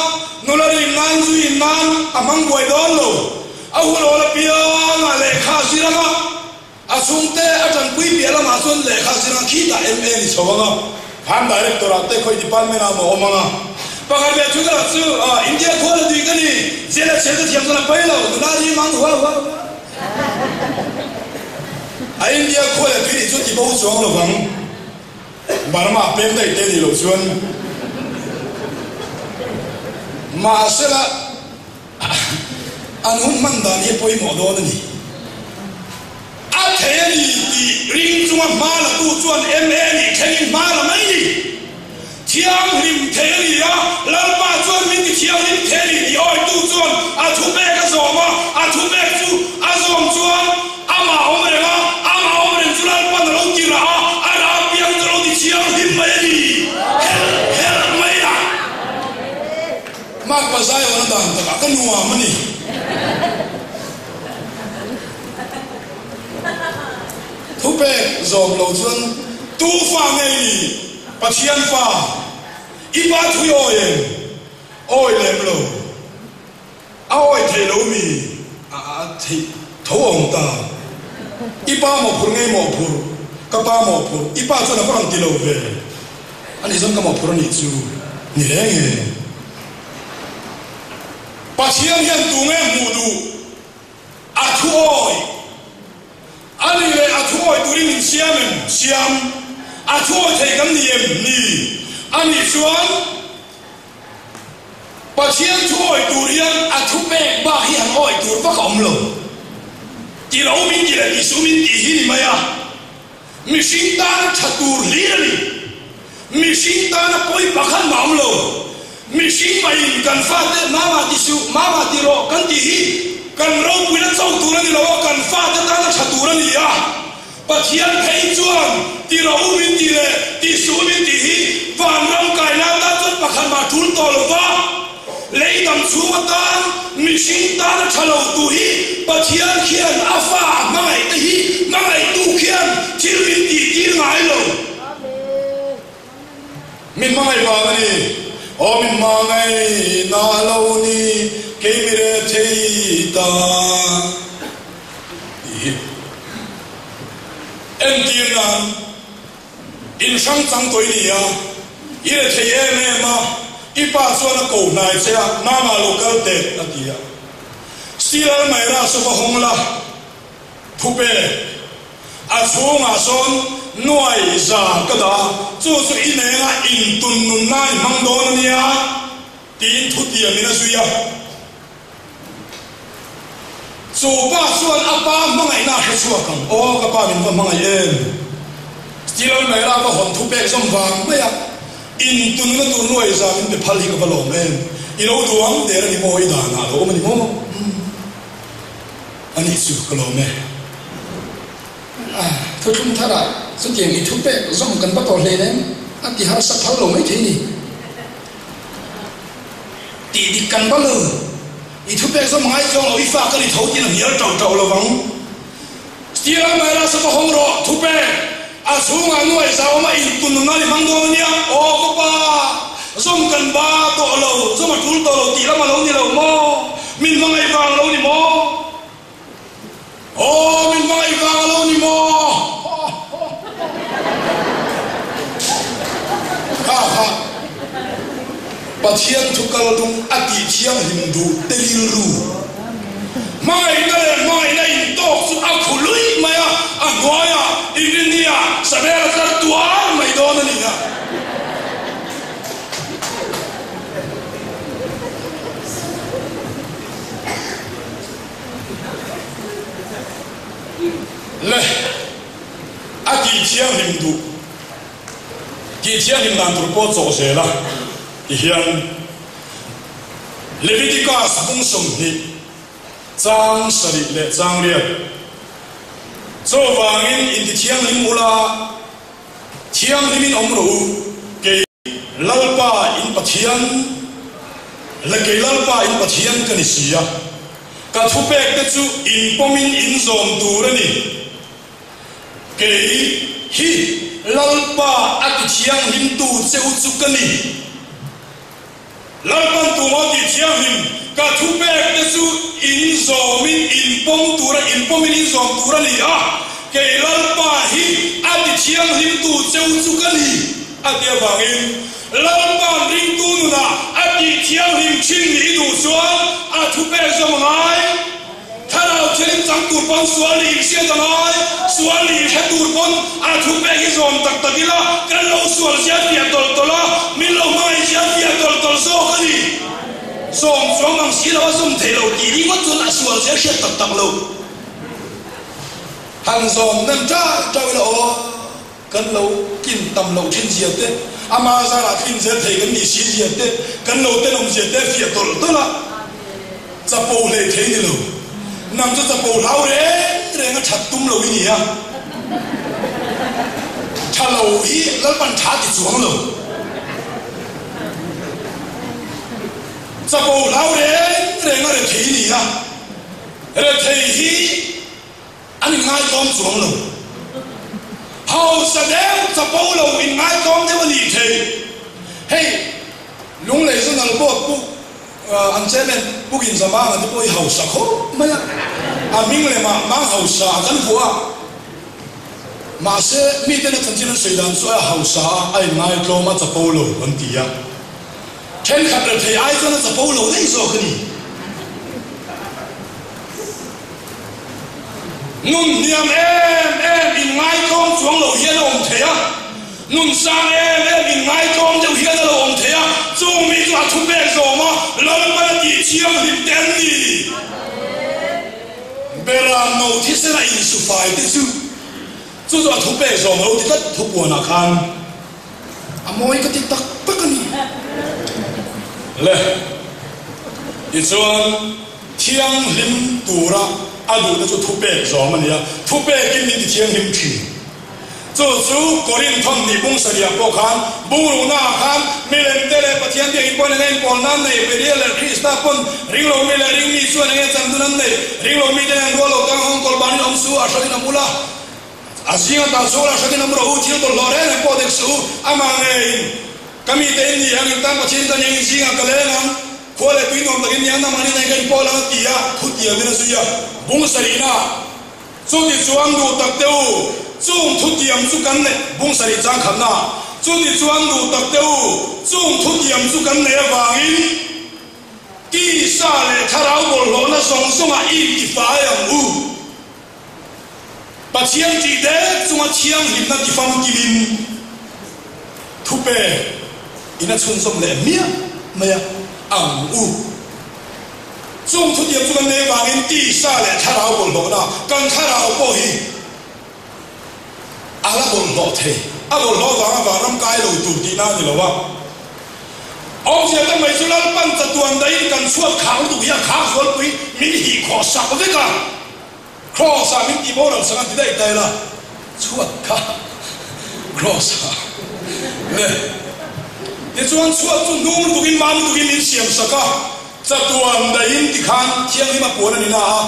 nula rim nan zu in nan a hmang buai dawn lo. A hun awl apiang ah lehkha a zir ang a, A chhungte a tanpui piah lamah chuan lehkha zir ang khitah MA ni chho ang a, khan Director ah te khawi department ah maw awm ang a. Pakhat leh thil erawh chu India khua la tui ka ni, jail a chhiar te thiam chuan a pai lo, nula rim ang hua hua hua. A India khua leh tui nih chu ti bo chuang lo vang. Burma peng daih te nih loh chuan mahsela An hun hman dan hi a pawimawh dawn a ni. A thei a ni tih ring chunga hma la tu chuan MA nih thlengin hma la mai ni. Thianghlim thei a ni a, Lalpa chuan min ti thianghlim thei a ni tih awitu chuan a thupek a zawm a, a thupek chu a zawm chuan amah a awm reng a, amah a awm reng chu Lalpa'n a lo ti rah a, a rah apiang chu a lo ti thianghlim mai a ni. Helh helh mai a. Mark Pazayon a dan takah ka nuam a ni. Thupek zawm lo chuan tu fa nge i ni? Pathian fa. I pa thui awi em? Awi lem lo. A awi thei lo mi? A theih tho awm ta. I pa mawhphurh nge i mawhphurh? Ka pa mawhphurh. I pa chuan a va rawn ti lo ve. Ani chuan ka mawhphurh a nih chu ni reng e. Pathian hian tu nge hmuh duh? A thu awi. A nih leh a thu awi turin min siam em? Siam. A thu awi thei kan ni em? Ni. A nih chuan Pathian thu awi tur hian a thu pek bak hi han awi tur vak a awm lo. Ti lo min ti leh ti suh min tih hi ni mai a. Mihring tana tha tur hlir a ni. Mihring tana pawi pakhat mah awm lo. Mihring mahin kan fate mama ti suh, mama ti rawh kan tih hi kan ropuina cho tur a ni lo a, kan fate tana tha tur a ni a. Pathian phei chuan ti rawh u min tih leh ti suh u min tih hi vanram kaina atan chuan pakhat mah tul tawh lo va. Lei dam chhung atan mihring tana tha lo tu hi Pathian khian a fa a hmangaih te hi hmangaihtu khian thil min tih tir ngai lo. Min hmangaih vang a ni. Aw min hmangaih na lo ni kei mi re thei ta tih hi entir nan. In hrang chang tawh i ni a, i re thei em em a, i pa chuan a ko hnai che a, mama lo kal teh a ti a. Steel almaira saw va hawng la, thupe a chhungah sawn nuai za ka dah a, chu chu i nena intun nun nan i hmang dawn a nia tiin thutiamin a zui a. Chu pa chuan a pa hmangaihna a hre chhuak ang. Aw ka pa min va hmangaih em? Steel Almeida va hawn thu pek zawm vang mai a, intunna tur nuai za min pe phal hi ka va lawm em? I lo duh ang der a ni maw? I danah a lo awm a ni maw? A nih chu ka lawm e. Thuthlung tharah chutiang i thu pek zawm kan va tawh hlein em? A ti harsa phal lo maithei ni. Tih dik kan ba lo. I thupek zawm ngai chuang lo, i fa ka ni tho tiin a hnial tauh tauh lo vang. Steel a mai rasa va hawng rawh, thupek a chhungah nuai zau awm a intun nuna ni hmang dawn a nia. Aw ka pa, zawm kan ba tawh lo, zawm a tul tawh lo tih lam a lo ni lo maw? Min hmangaih vang lo ni maw? Aw min hmangaih vang a lo ni maw? Ha ha, Pathian thu kal dung a tih thianghlim duh te rilru. Hmangaihna leh hmangaihna intawk chu a khu luih mai a, a hnuaiah inrinniah Sabel a tlar tuar mai dawn a ni a. Le a tih thianghlim duh tih thianghlim dan tur pawh chawh zel a ti hian Leviticus bung 20 chang 7 leh chang 8 chuvangin inti thianghlim ula thianghlimin awm rawh u kei Lalpa in Pathian le kei Lalpa in Pathian ka ni si a, ka thupek te chu in pawmin in zawm tur a ni. Kei hi Lalpa a ti thianghlimtu che u chu ka ni. Lalpan tuma tih thianghlim ka thupek te chu in zawmin in pawm tur a, in pawmin in zawm tur a ni a, kei Lalpa hi a ti thianghlimtu cheu chu ka ni a ti avangin Lalpa'n ringtu nunah a tih thianghlim thin nih i duh chuan a thupek zawm a ngai. Thlarau thil in chang tur pawn sual nih in hriat a ngai, sual nih in hre tur pawn a thu pek hi zawm tak tak ila, kan lo sual zia fiah tawlh tawlh a, min lo hmangaih zia fiah tawlh tawlh zawk a ni. Zawm chuang ang si lo a zawm theih loh tih ringawt chuan a sual zia hriat tak tak lo. Han zawm nem ṭai ṭau ila aw. Kan lo tlin tam loh thin zia te, ama zarah tlin zel thei kan nih si zia te, kan lo tenawm zia te a fiah tawlh tawlh a, chapo hlei thei ni lo. Nang chu chapo hlau reng reng a that tum lo i ni a, tha lo hi Lalpan tha ti chuang lo. Chapo hlau reng reng a rethei i ni a, rethei hi An inngaitawm chuang lo. Hausa deuh chapo lo inngaitawm deuh a nih thei. Hei Lunglei Zonal Board pu an chairman Pu Ginzamanga te pawh hi hausa khawp mai a, a hming lemah mang hausa a kan vuah a. Mahse miten a chanchin an sawi dan chu a hausa a, a inngaitawm a chapo lo an ti a. Thenkhat rethei ai chuan a chapo lo daih zawk a ni. Nun hniam em em in ngaitlawm chuang lo hian a awm thei a, nun sang em em in ngaitlawm deuh hian a lo awm thei a, chung mi chu a thu pek zawm a, Lalpan a tih thianghlim te an ni. Beram no thisen a insufai te chu, chu chu a thu pek zawm a lo ti tlat thupuanah khan a mawi ka ti tak tak a ni. Le, tichuan. Thianghlim tura a duhna chu thupek zawm a ni a, thupekin min ti thianghlim thin. Chu chu Korinthon nih bung sariah pawh khan bungruknaah khan milem te leh Pathian biakinn pawn enge inpawl nan nei, Belial leh Krista pawn ringlo mi leh ringmi chuan enge chan dun an nei, ringlo mite nen rual lo tang hawng kawlbanin awm suh u, a hratin awm ula, a zinga tah chhuak ula, a hratin awm rawh u, thil bawlhhlawh reng reng pawh dek suh u, amah ngeiin ka mite in ni ang, in tan Pathian ka ni ang, in zingah ka leng ang. Khua leh tui nuam takin nia namani nei ka inpawl ang a ti a, thu tiamin a zui a. Bung sarihna, Chuti chuan duh tak teh u, chung thu tiam chu kan nei, Bung sarih chang khatna, Chuti chuan duh tak teh u, chung thu tiam chu kan nei avangin tisa leh thlarau bawlhhlawhna zawng zawngah i intifai ang u. Pathian tih dek chunga thianghlimna tifamkimin thupe in a chhunzawm leh miah mai a, ang u. Chung thutiam chu kan nei avangin tisa leh thlarau bawlhhlawhna, kan thlarau pawh hi a la bawlhhlawh thei. A bawlhhlawh avanga vanram kai lo tur tihna a ni lo a. Awmzia te mai chu Lalpan chatuan dahin kan chhuat khang lutuk hi a khang zualpui min hihkhawh sak vek a. Cross ah min tih boral sak an ti daih daih la, chhuat kha cross ah le. Tichuan chhuat chu hnung lutukin mam lutukin min siam sak a, chatuan daihin tikhan thianghlim a puan a ni na a,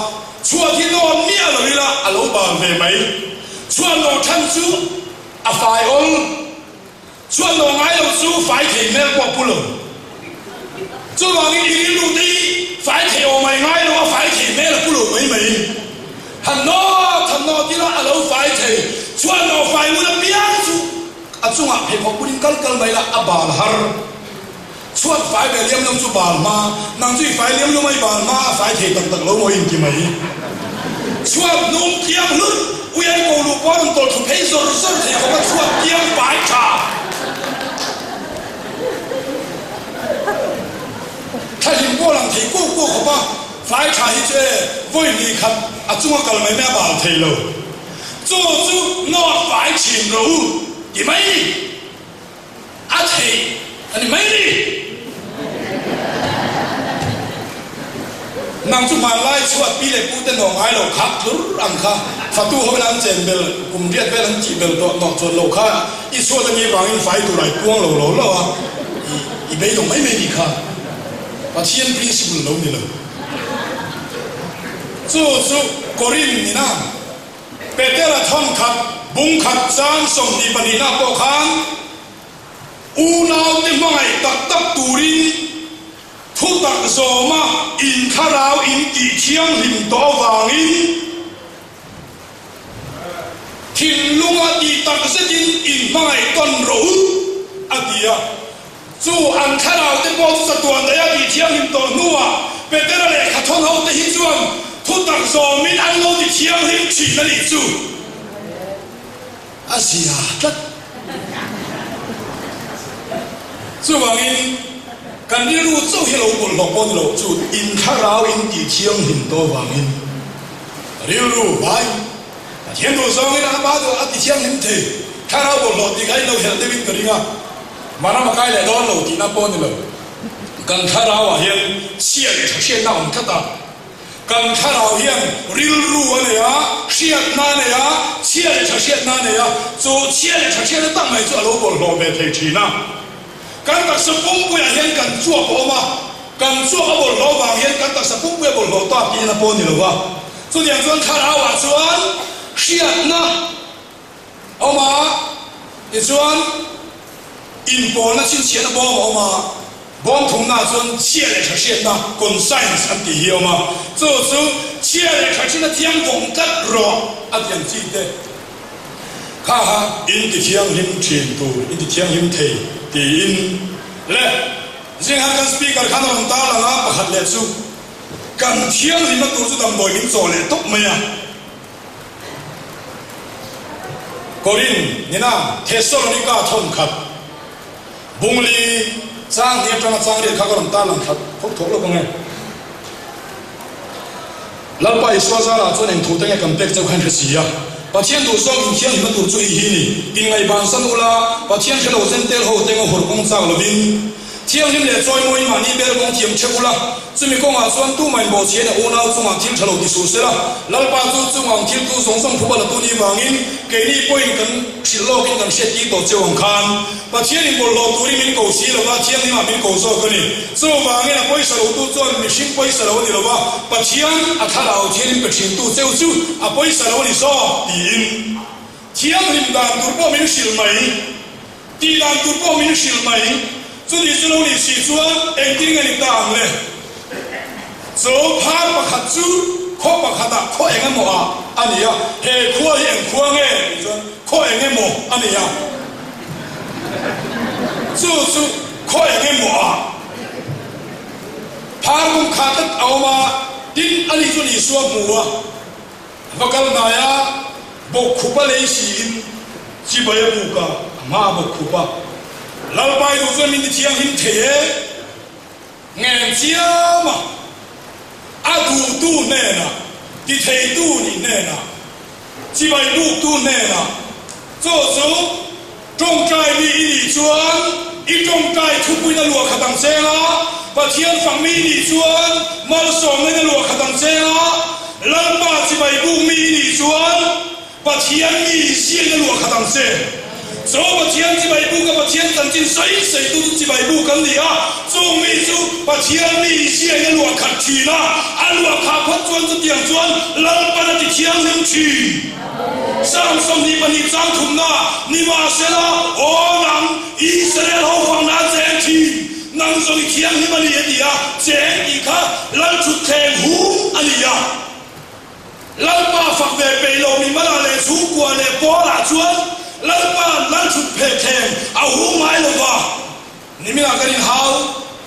chhuat hi nawm miah lo ila a lo bal ve mai. Chhuat nawh than chu a fai awl. Chhuat nawh ngai lo chu fai thei hmel pawh a pu lo. Chuvangin i rilru te hi fai thei awm ai ngai lo a, fai thei hmel a pu lo mai mai. Han nawt han nawt ila a lo fai thei. Chhuat nawh fai ngun apiang chu a chungah pheikhawk bunin kal kal mai la a bal har. Chhuat fai ve liam lo chu bal hma, nang chu i fai liam lo mai bal hma a fai thei tak tak lo maw in ti mai. Chhuat hnum tiang hlut, ui an ko luh pawh a rawn tawlh thlu phei zawr zawr thei khawp a chhuat tiang fai tha. Thla hlim pawh lang thei kuak kuak khawp a fai tha hi chu e vawi hnih khat a chunga kal mai mai a bal thei lo. Chaw chu nawt fai thin rawh u ti mai ni. A theih a ni mai ni. Nang chu hmanlai chhuat pi leh pu te nawh ngai lo kha tlur ang kha fatu ho in an chen bel kum riat vel an tih bel tawh nawh chuan lo kha i chhuat ami vangin fai tur ai puang lo lo lo a i beidawng mai mai ni kha Pathian principle lo ni lo. Chu chu Korin nina. Petera thawnkhat bung khat chang 22 na pawh khan unaute hmangaih tak tak turin thutak zawma inthlarau in tih thianghlim tawh avangin thinlunga tih tak zetin inhmangaih tawn rawh u a ti a. Chu an thlaraute pawh chu chatuan daih a tih thianghlim tawh hnuah Petera lehkha thawn hote hi chuan thutak zawmin an lo ti thianghlim thin a nih chu a zia tlat. Chuvangin kan rilru chauh hi lo bawlhhlawh pawh ni lo chu in thlarau in tih thianghlim tawh avangin rilru vai Pathian duh zawngin a ba duh a ti thianghlim thei. Thlarau bawlhhlawh tih kha in lo helh deuhin ka ring a. Vanram a kai leh dawn lo tihna pawh a ni lo. Kan thlarauah hian chhia leh tha hriatna a awm tlat a. Kan thlarau hian rilru a nei a, hriatna a nei a, chhia leh tha hriatna a nei a. Chu chhia leh tha hriatna tak mai chu a lo bawlhhlawh ve thei thin a. Kan taksa pumpuiah hian kan chuak a awm a, kan chuak a bawlhhlawh vang hian kan taksa pumpui a bawlhhlawh ta tihna pawh a ni lo va. Chutiang chuan thlarauah chuan hriatna a awm a, tichuan inpawlna chhinchhiahna bawm a awm a, bawm thumnaah chuan chhia leh tha hriatna, conscience, an tih hi a awm a, chu chu chhia leh tha hriatna thiang vawng tlat rawh a ti ang chi te kha kha in ti thianghlim thin tur, in ti thianghlim thei tiin le zingah kan speaker khan a rawn tarlang a, pakhat leh chu. Kan thianghlimna tur chu damdawi min chaw leh tawp mai a. Korin nena Thesalonika thawnkhat Bungli chang hnih atanga chang riat kha ka rawn tarlang thlat thawk thawk lawk ang e. Lalpa Isua zarah chuan eng thu te nge kan pek chauh khan hre si a. Pathian duh zawk in thianghlimna tur chu hei hi ni. Inngaihbansan ula, Pathian hrelo zentel ho te ngaw hawr kawng chak lovin, Thianghlim leh chawimawiin mahni bel kawng thiam theuh ula, chumi kawngah chuan tumah in bawhchhian a unau chungah thil tha lo ti suh sela, Lalpa chu chungang thil tu zawng zawng phuba la tu ni vangin keini pawhin kan hrilh lawkin kan hriat tir tawh cheu ang khan Pathian in bawlhhlawh turin min ko si lova, thianghlimah min ko zawk a ni. Chuvangin a pawisa lo tu chuan mihring pawisa lo a ni lova, Pathian a thlarau thian in pe thin tu cheu chu a pawisa lo a ni zawk tiin thianghlim dan tur pawh min hrilh mai. Tih dan tur pawh min hrilh mai. Chutih chu lo nih si chuan engtin nge ni ta ang le? Chaw phar pakhat chu khaw pakhatah khaw eng emaw ah a ni a, he khua hi eng khua nge tih chuan khaw eng emaw a ni a. Chu chu khaw eng emaw ah phar bung kha tlat a awm a, tin ani chuan Isua hmu a. Va kal hnai a, bawkkhup a lei siin chibai a buk a, a hma a bawkkhup a. Lalpa i duh chuan min ti thianghlim thei e, ngen chiam a, a duhtu hnenah, ti theitu nih hnenah, chibai buktu hnenah, chaw chu tawngtai mi i nih chuan i tawngtai thupuina luah khat ang cheng a, Pathian fak mi i nih chuan malsawmna luah khat ang cheng a, Lalpa chibai buk mi i nih chuan Pathian mi ziakna luah khat ang che. Chaw Pathian chibai buk a Pathian. chanchin sawi sawitu chu chibai buk an ni a, chung mi chu Pathian mi ziain a luah khat thin a, a luah khah phawt chuan chutiang chuan Lalpan a ti thianghlim thin. Psalm 22 chang thumna, Nimahsela, aw nang, Israel ho fakna a cheng thin, nang zawng i thianghlim a ni a ti a, cheng tih kha Lalthutthleng hung a ni a. Lalpa fak ve peih lo mi mala leh chhungkua leh pawlah chuan Lalpa Lalthut pheh thleng a hung ngai lo va. Niminah kan inhau,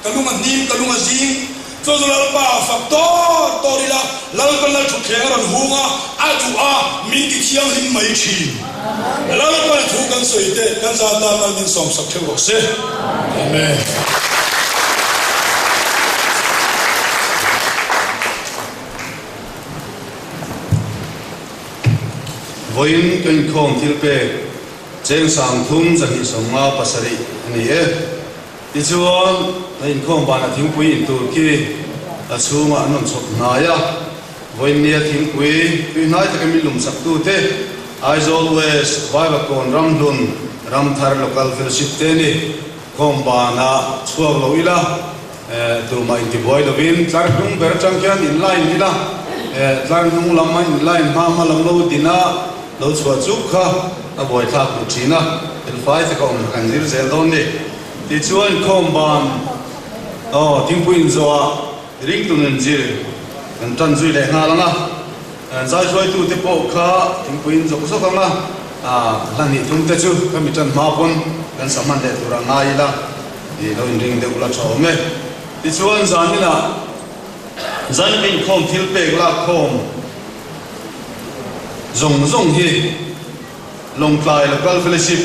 ka lung a hnim, ka lung a zing. Chu chu Lalpa fak tawr tawr ila, Lalpa Lalthut thleng a rawn hung a, a duh a, min ti thianghlim mai thin. Lalpa thu kan sawi teh, kan za tan mal min sawmsak theuh rawh se. Amen. Vawiin ka inkhawm thil pek cheng sang thum zahnih sawmnga pasarih a ni e. Tichuan, a inkhawm banah thingpui in tur khi a chhungah an rawn chhawp hnai a. Vawiin nia thingpui tui hnai taka min lum saktute Aizawl West, Vaivakawn Ramhlun, Ramthar Local Fellowship te ni. Khawm banah chhuak lo ila. Tumah intibuai lovin tlar hnung ber atang khian in line ila, tlar hnung lam a in line hma hma lam lo din a, lo chhuah chuk kha a buaithlak duh thin a, felfai taka awm kha kan zir zel dawn ni. Tichuan khawm ban aw thingpui inzawhah ringtu nun zir kan tan zui leh nghal ang a, zai hruaitute pawh kha thingpui in zawk zawk ang a, hla hnih thum te chu ka mi tan hma pawn kan sa hman leh tur a ngai ila. Ih lo inring deuh la tha awm e. Tichuan zaninah zan inkhawm thil pek lak khawm zawng zawng hi Lawngtlai Local Fellowship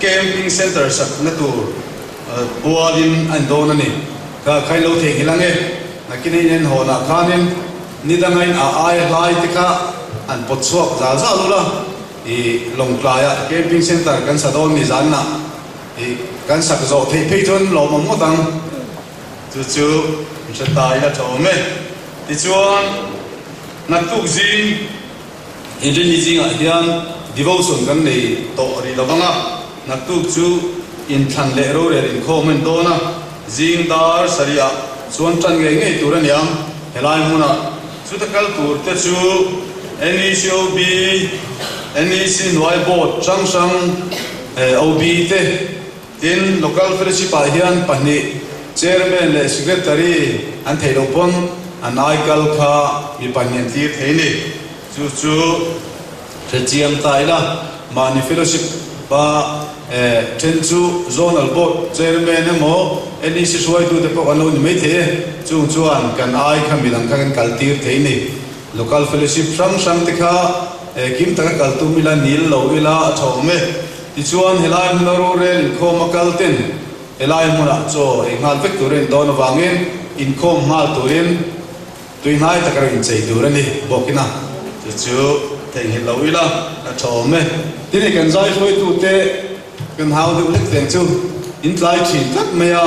Camping Centre sakna tur pualin a indawn a ni. Ka khain lo theihnghilh ang e. Nakin a inen hawnah khanin ni danga in a ai hlai te kha an pawt chhuak zal zal ula. Ih Lawngtlaiah Camping Centre kan sa dawn ni zanah. Ih, kan sak zawh theih phei chuan lawmawm ngawt ang. Chu chu in hre ta ila tha awm e. Tichuan, naktuk zing Inrinni zingah hian devotion kan nei tawh rih lo vang a, naktuk chu inthlan leh rorel inkhawm a ni dawn a, zing dar sarihah chuan tan ngei ngei tur a ni ang. Helai hmunah chuta kal tur te chu NECOB, NEC hnuai board hrang hrang, OB te, tin Local Fellowship ah hian pahnih Chairman leh Secretary an theih loh pawn an aikal kha mi pahnih an tlir thei ni. Chu chu hrechiang ta ila, mahni Fellowship pa then chu Zonal Board Chairman emaw NEC hruaitute pawh kan lo ni mai thei e, chung chuan kan ai kha midang kha kan kal tir thei ni. Local Fellowship hrang hrang te kha kim taka kal tum ila nil lo ila a tha awm e. Tichuan helai hmuna rorel inkhawm a kal ten helai hmunah chaw ei nghal vek tur a indawn avangin inkhawm nghal turin tui hnai taka ro inchei tur a ni bawkin a, chu chu theihnghilh lo ila a tha awm e. Tin hei kan zai hruaitute kan hau deuh hlek teng chu in tlai thin tlat mai a,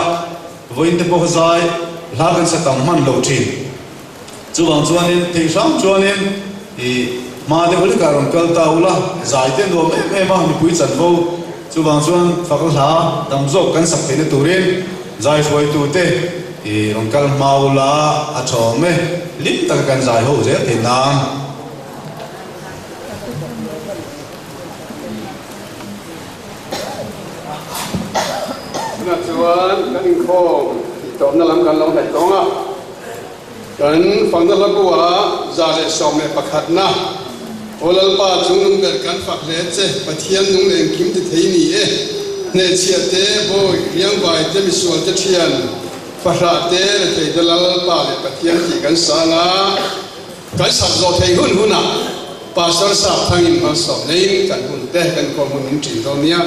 vawiin te pawh zai hla kan sa tam hman lo thin. Chuvang chuanin theih hram chuanin i hma deuh hlekah rawn kal ta ula, zai te nuam em em a, mipui chanvo. Chuvang chuan fak hla tam zawk kan sak theihna turin zai hruaitute i rawn kal hma ula a tha awm e, hlim taka kan zai ho zel theih nan. Tunah chuan kan inkhawm tih tawpna lam kan lo hnaih tawng a. Kan fakna hla buah 111na, Aw Lalpa, chung nung ber kan fak hle che, Pathian nung leh engkim ti thei ni e. Hnehchhiah te, bawi, riangvai te, misual te thian, fahrah te, rethei te Lalpa leh Pathian tih kan sang a. Kan sak zawh thei hun hunah Pastor Sap thangin malsawm neiin kan hun te kan khawm hun min ṭin dawn nia.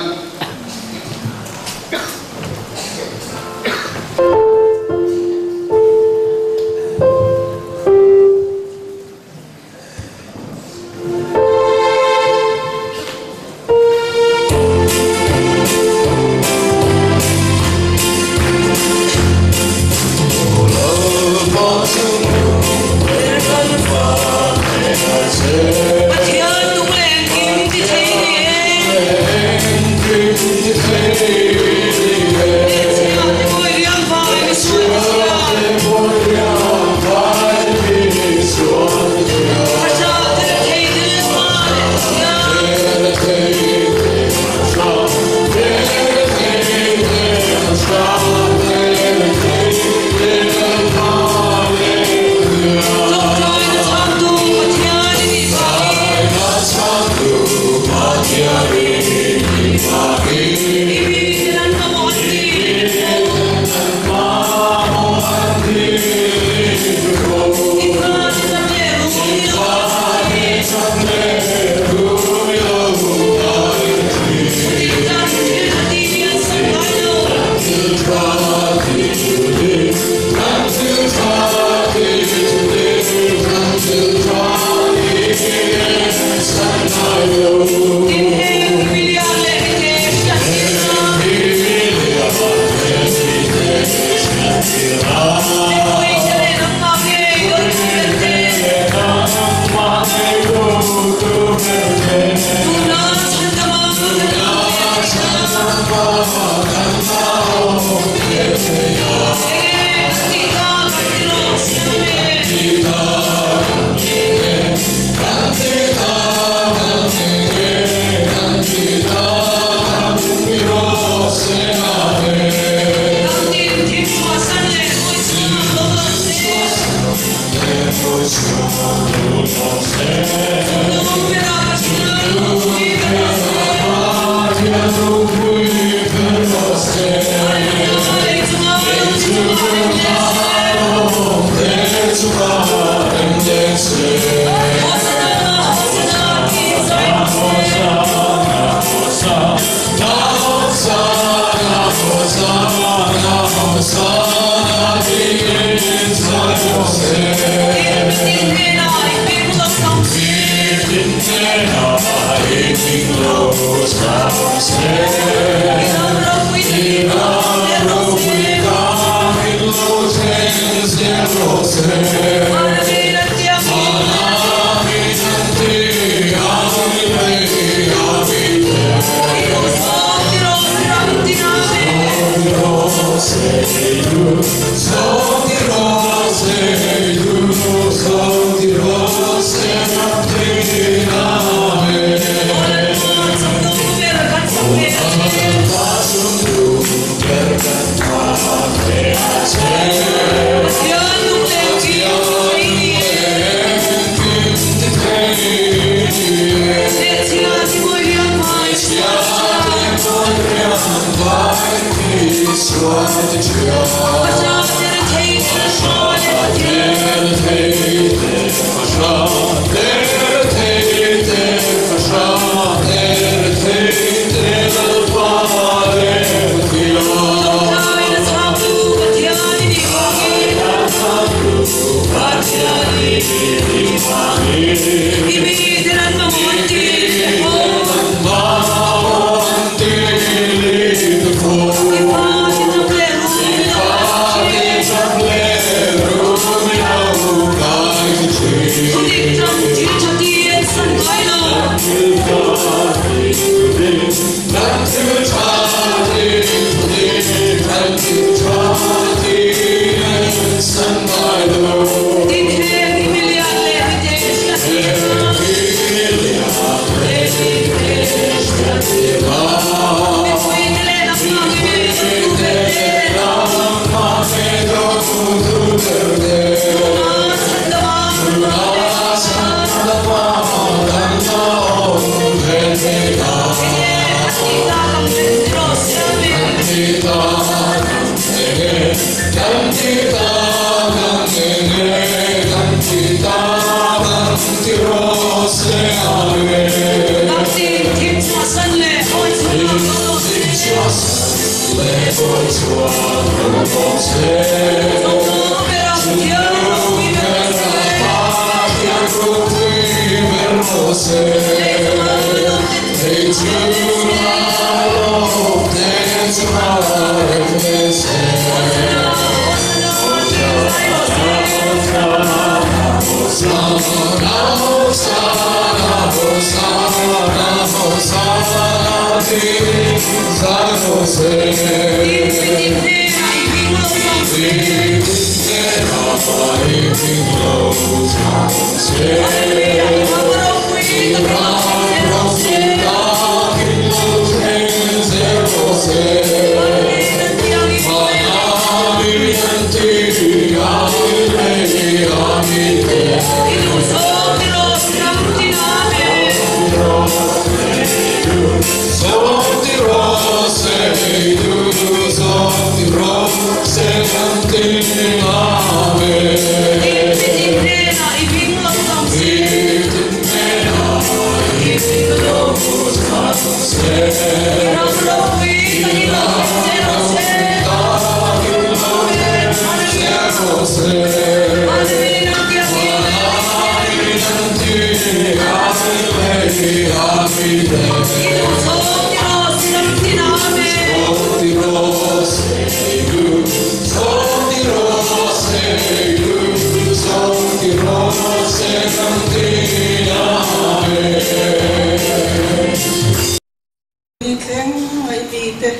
Mi thleng mai mite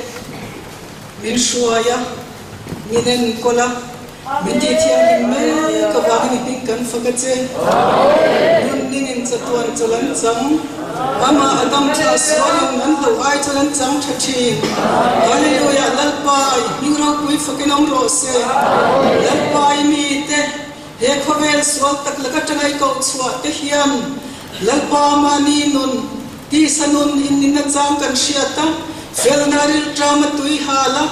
min hruai a, min enkawl a, min tihthianghlim mek avangin i hming kan fak a che. Nunning in chatuan chawlh an chang, amah a dam thla sualin an hlauh ai chuan an chang tha thin. Hallelujah Lalpa i hming ropui fakin awm rawh se. Lalpa i mite he khawvel sual tak laka tangai koh chhuah te hian Lalpa mahni nun Tisa nun in nihna chang kan hriat a, felna rilṭam a tui hal a,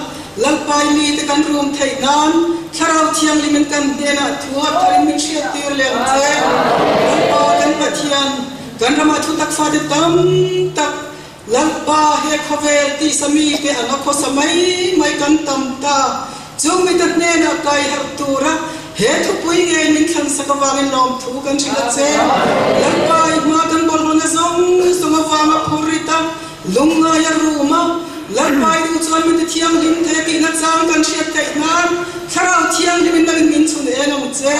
Lalpai mite kan rum theih nan Thlarau Thianghlimin kan hnenah thu a tharin min hriattir leh ang che. Lalpa kan Pathian, kan ramah thutak fate tam tak Lalpa he khawvel tisa mite anga khawsa mai mai kan tam ta. Chung mite hnenah kai harh tura he thupui ngei min thlansak avangin lawmthu kan hrilh a che. Lalpa i hma kan bawlhhlawhna zawng zawng avanga phur rit a, Lungngaia ruma Lalpa i duh chuan min ti thianghlim thei a tihna chang kan hriat theih nan Thlarau Thianghlimin nangin min chhun eng ang che.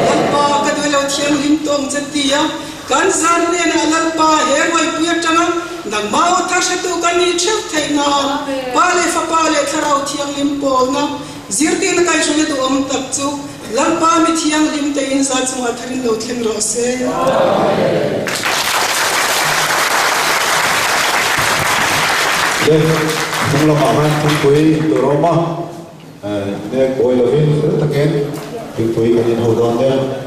Lalpa ka duh lo thianghlim tawh ang che tia kan zan hnenah Lalpa he ruaipui atanga nangmah aw thar hretu kan nih theuh theih nan Pa leh Fapa leh Thlarau Thianghlim pawlna zirtirna kaihhruaina duhawm tak chu Lalpa mi thianghlim te in za chungah tharin lo thleng rawh se. Le, hnung lamah khan thingpui in tur a awm a, nek buai lovin fel takin thingpui kan inho dawn nia.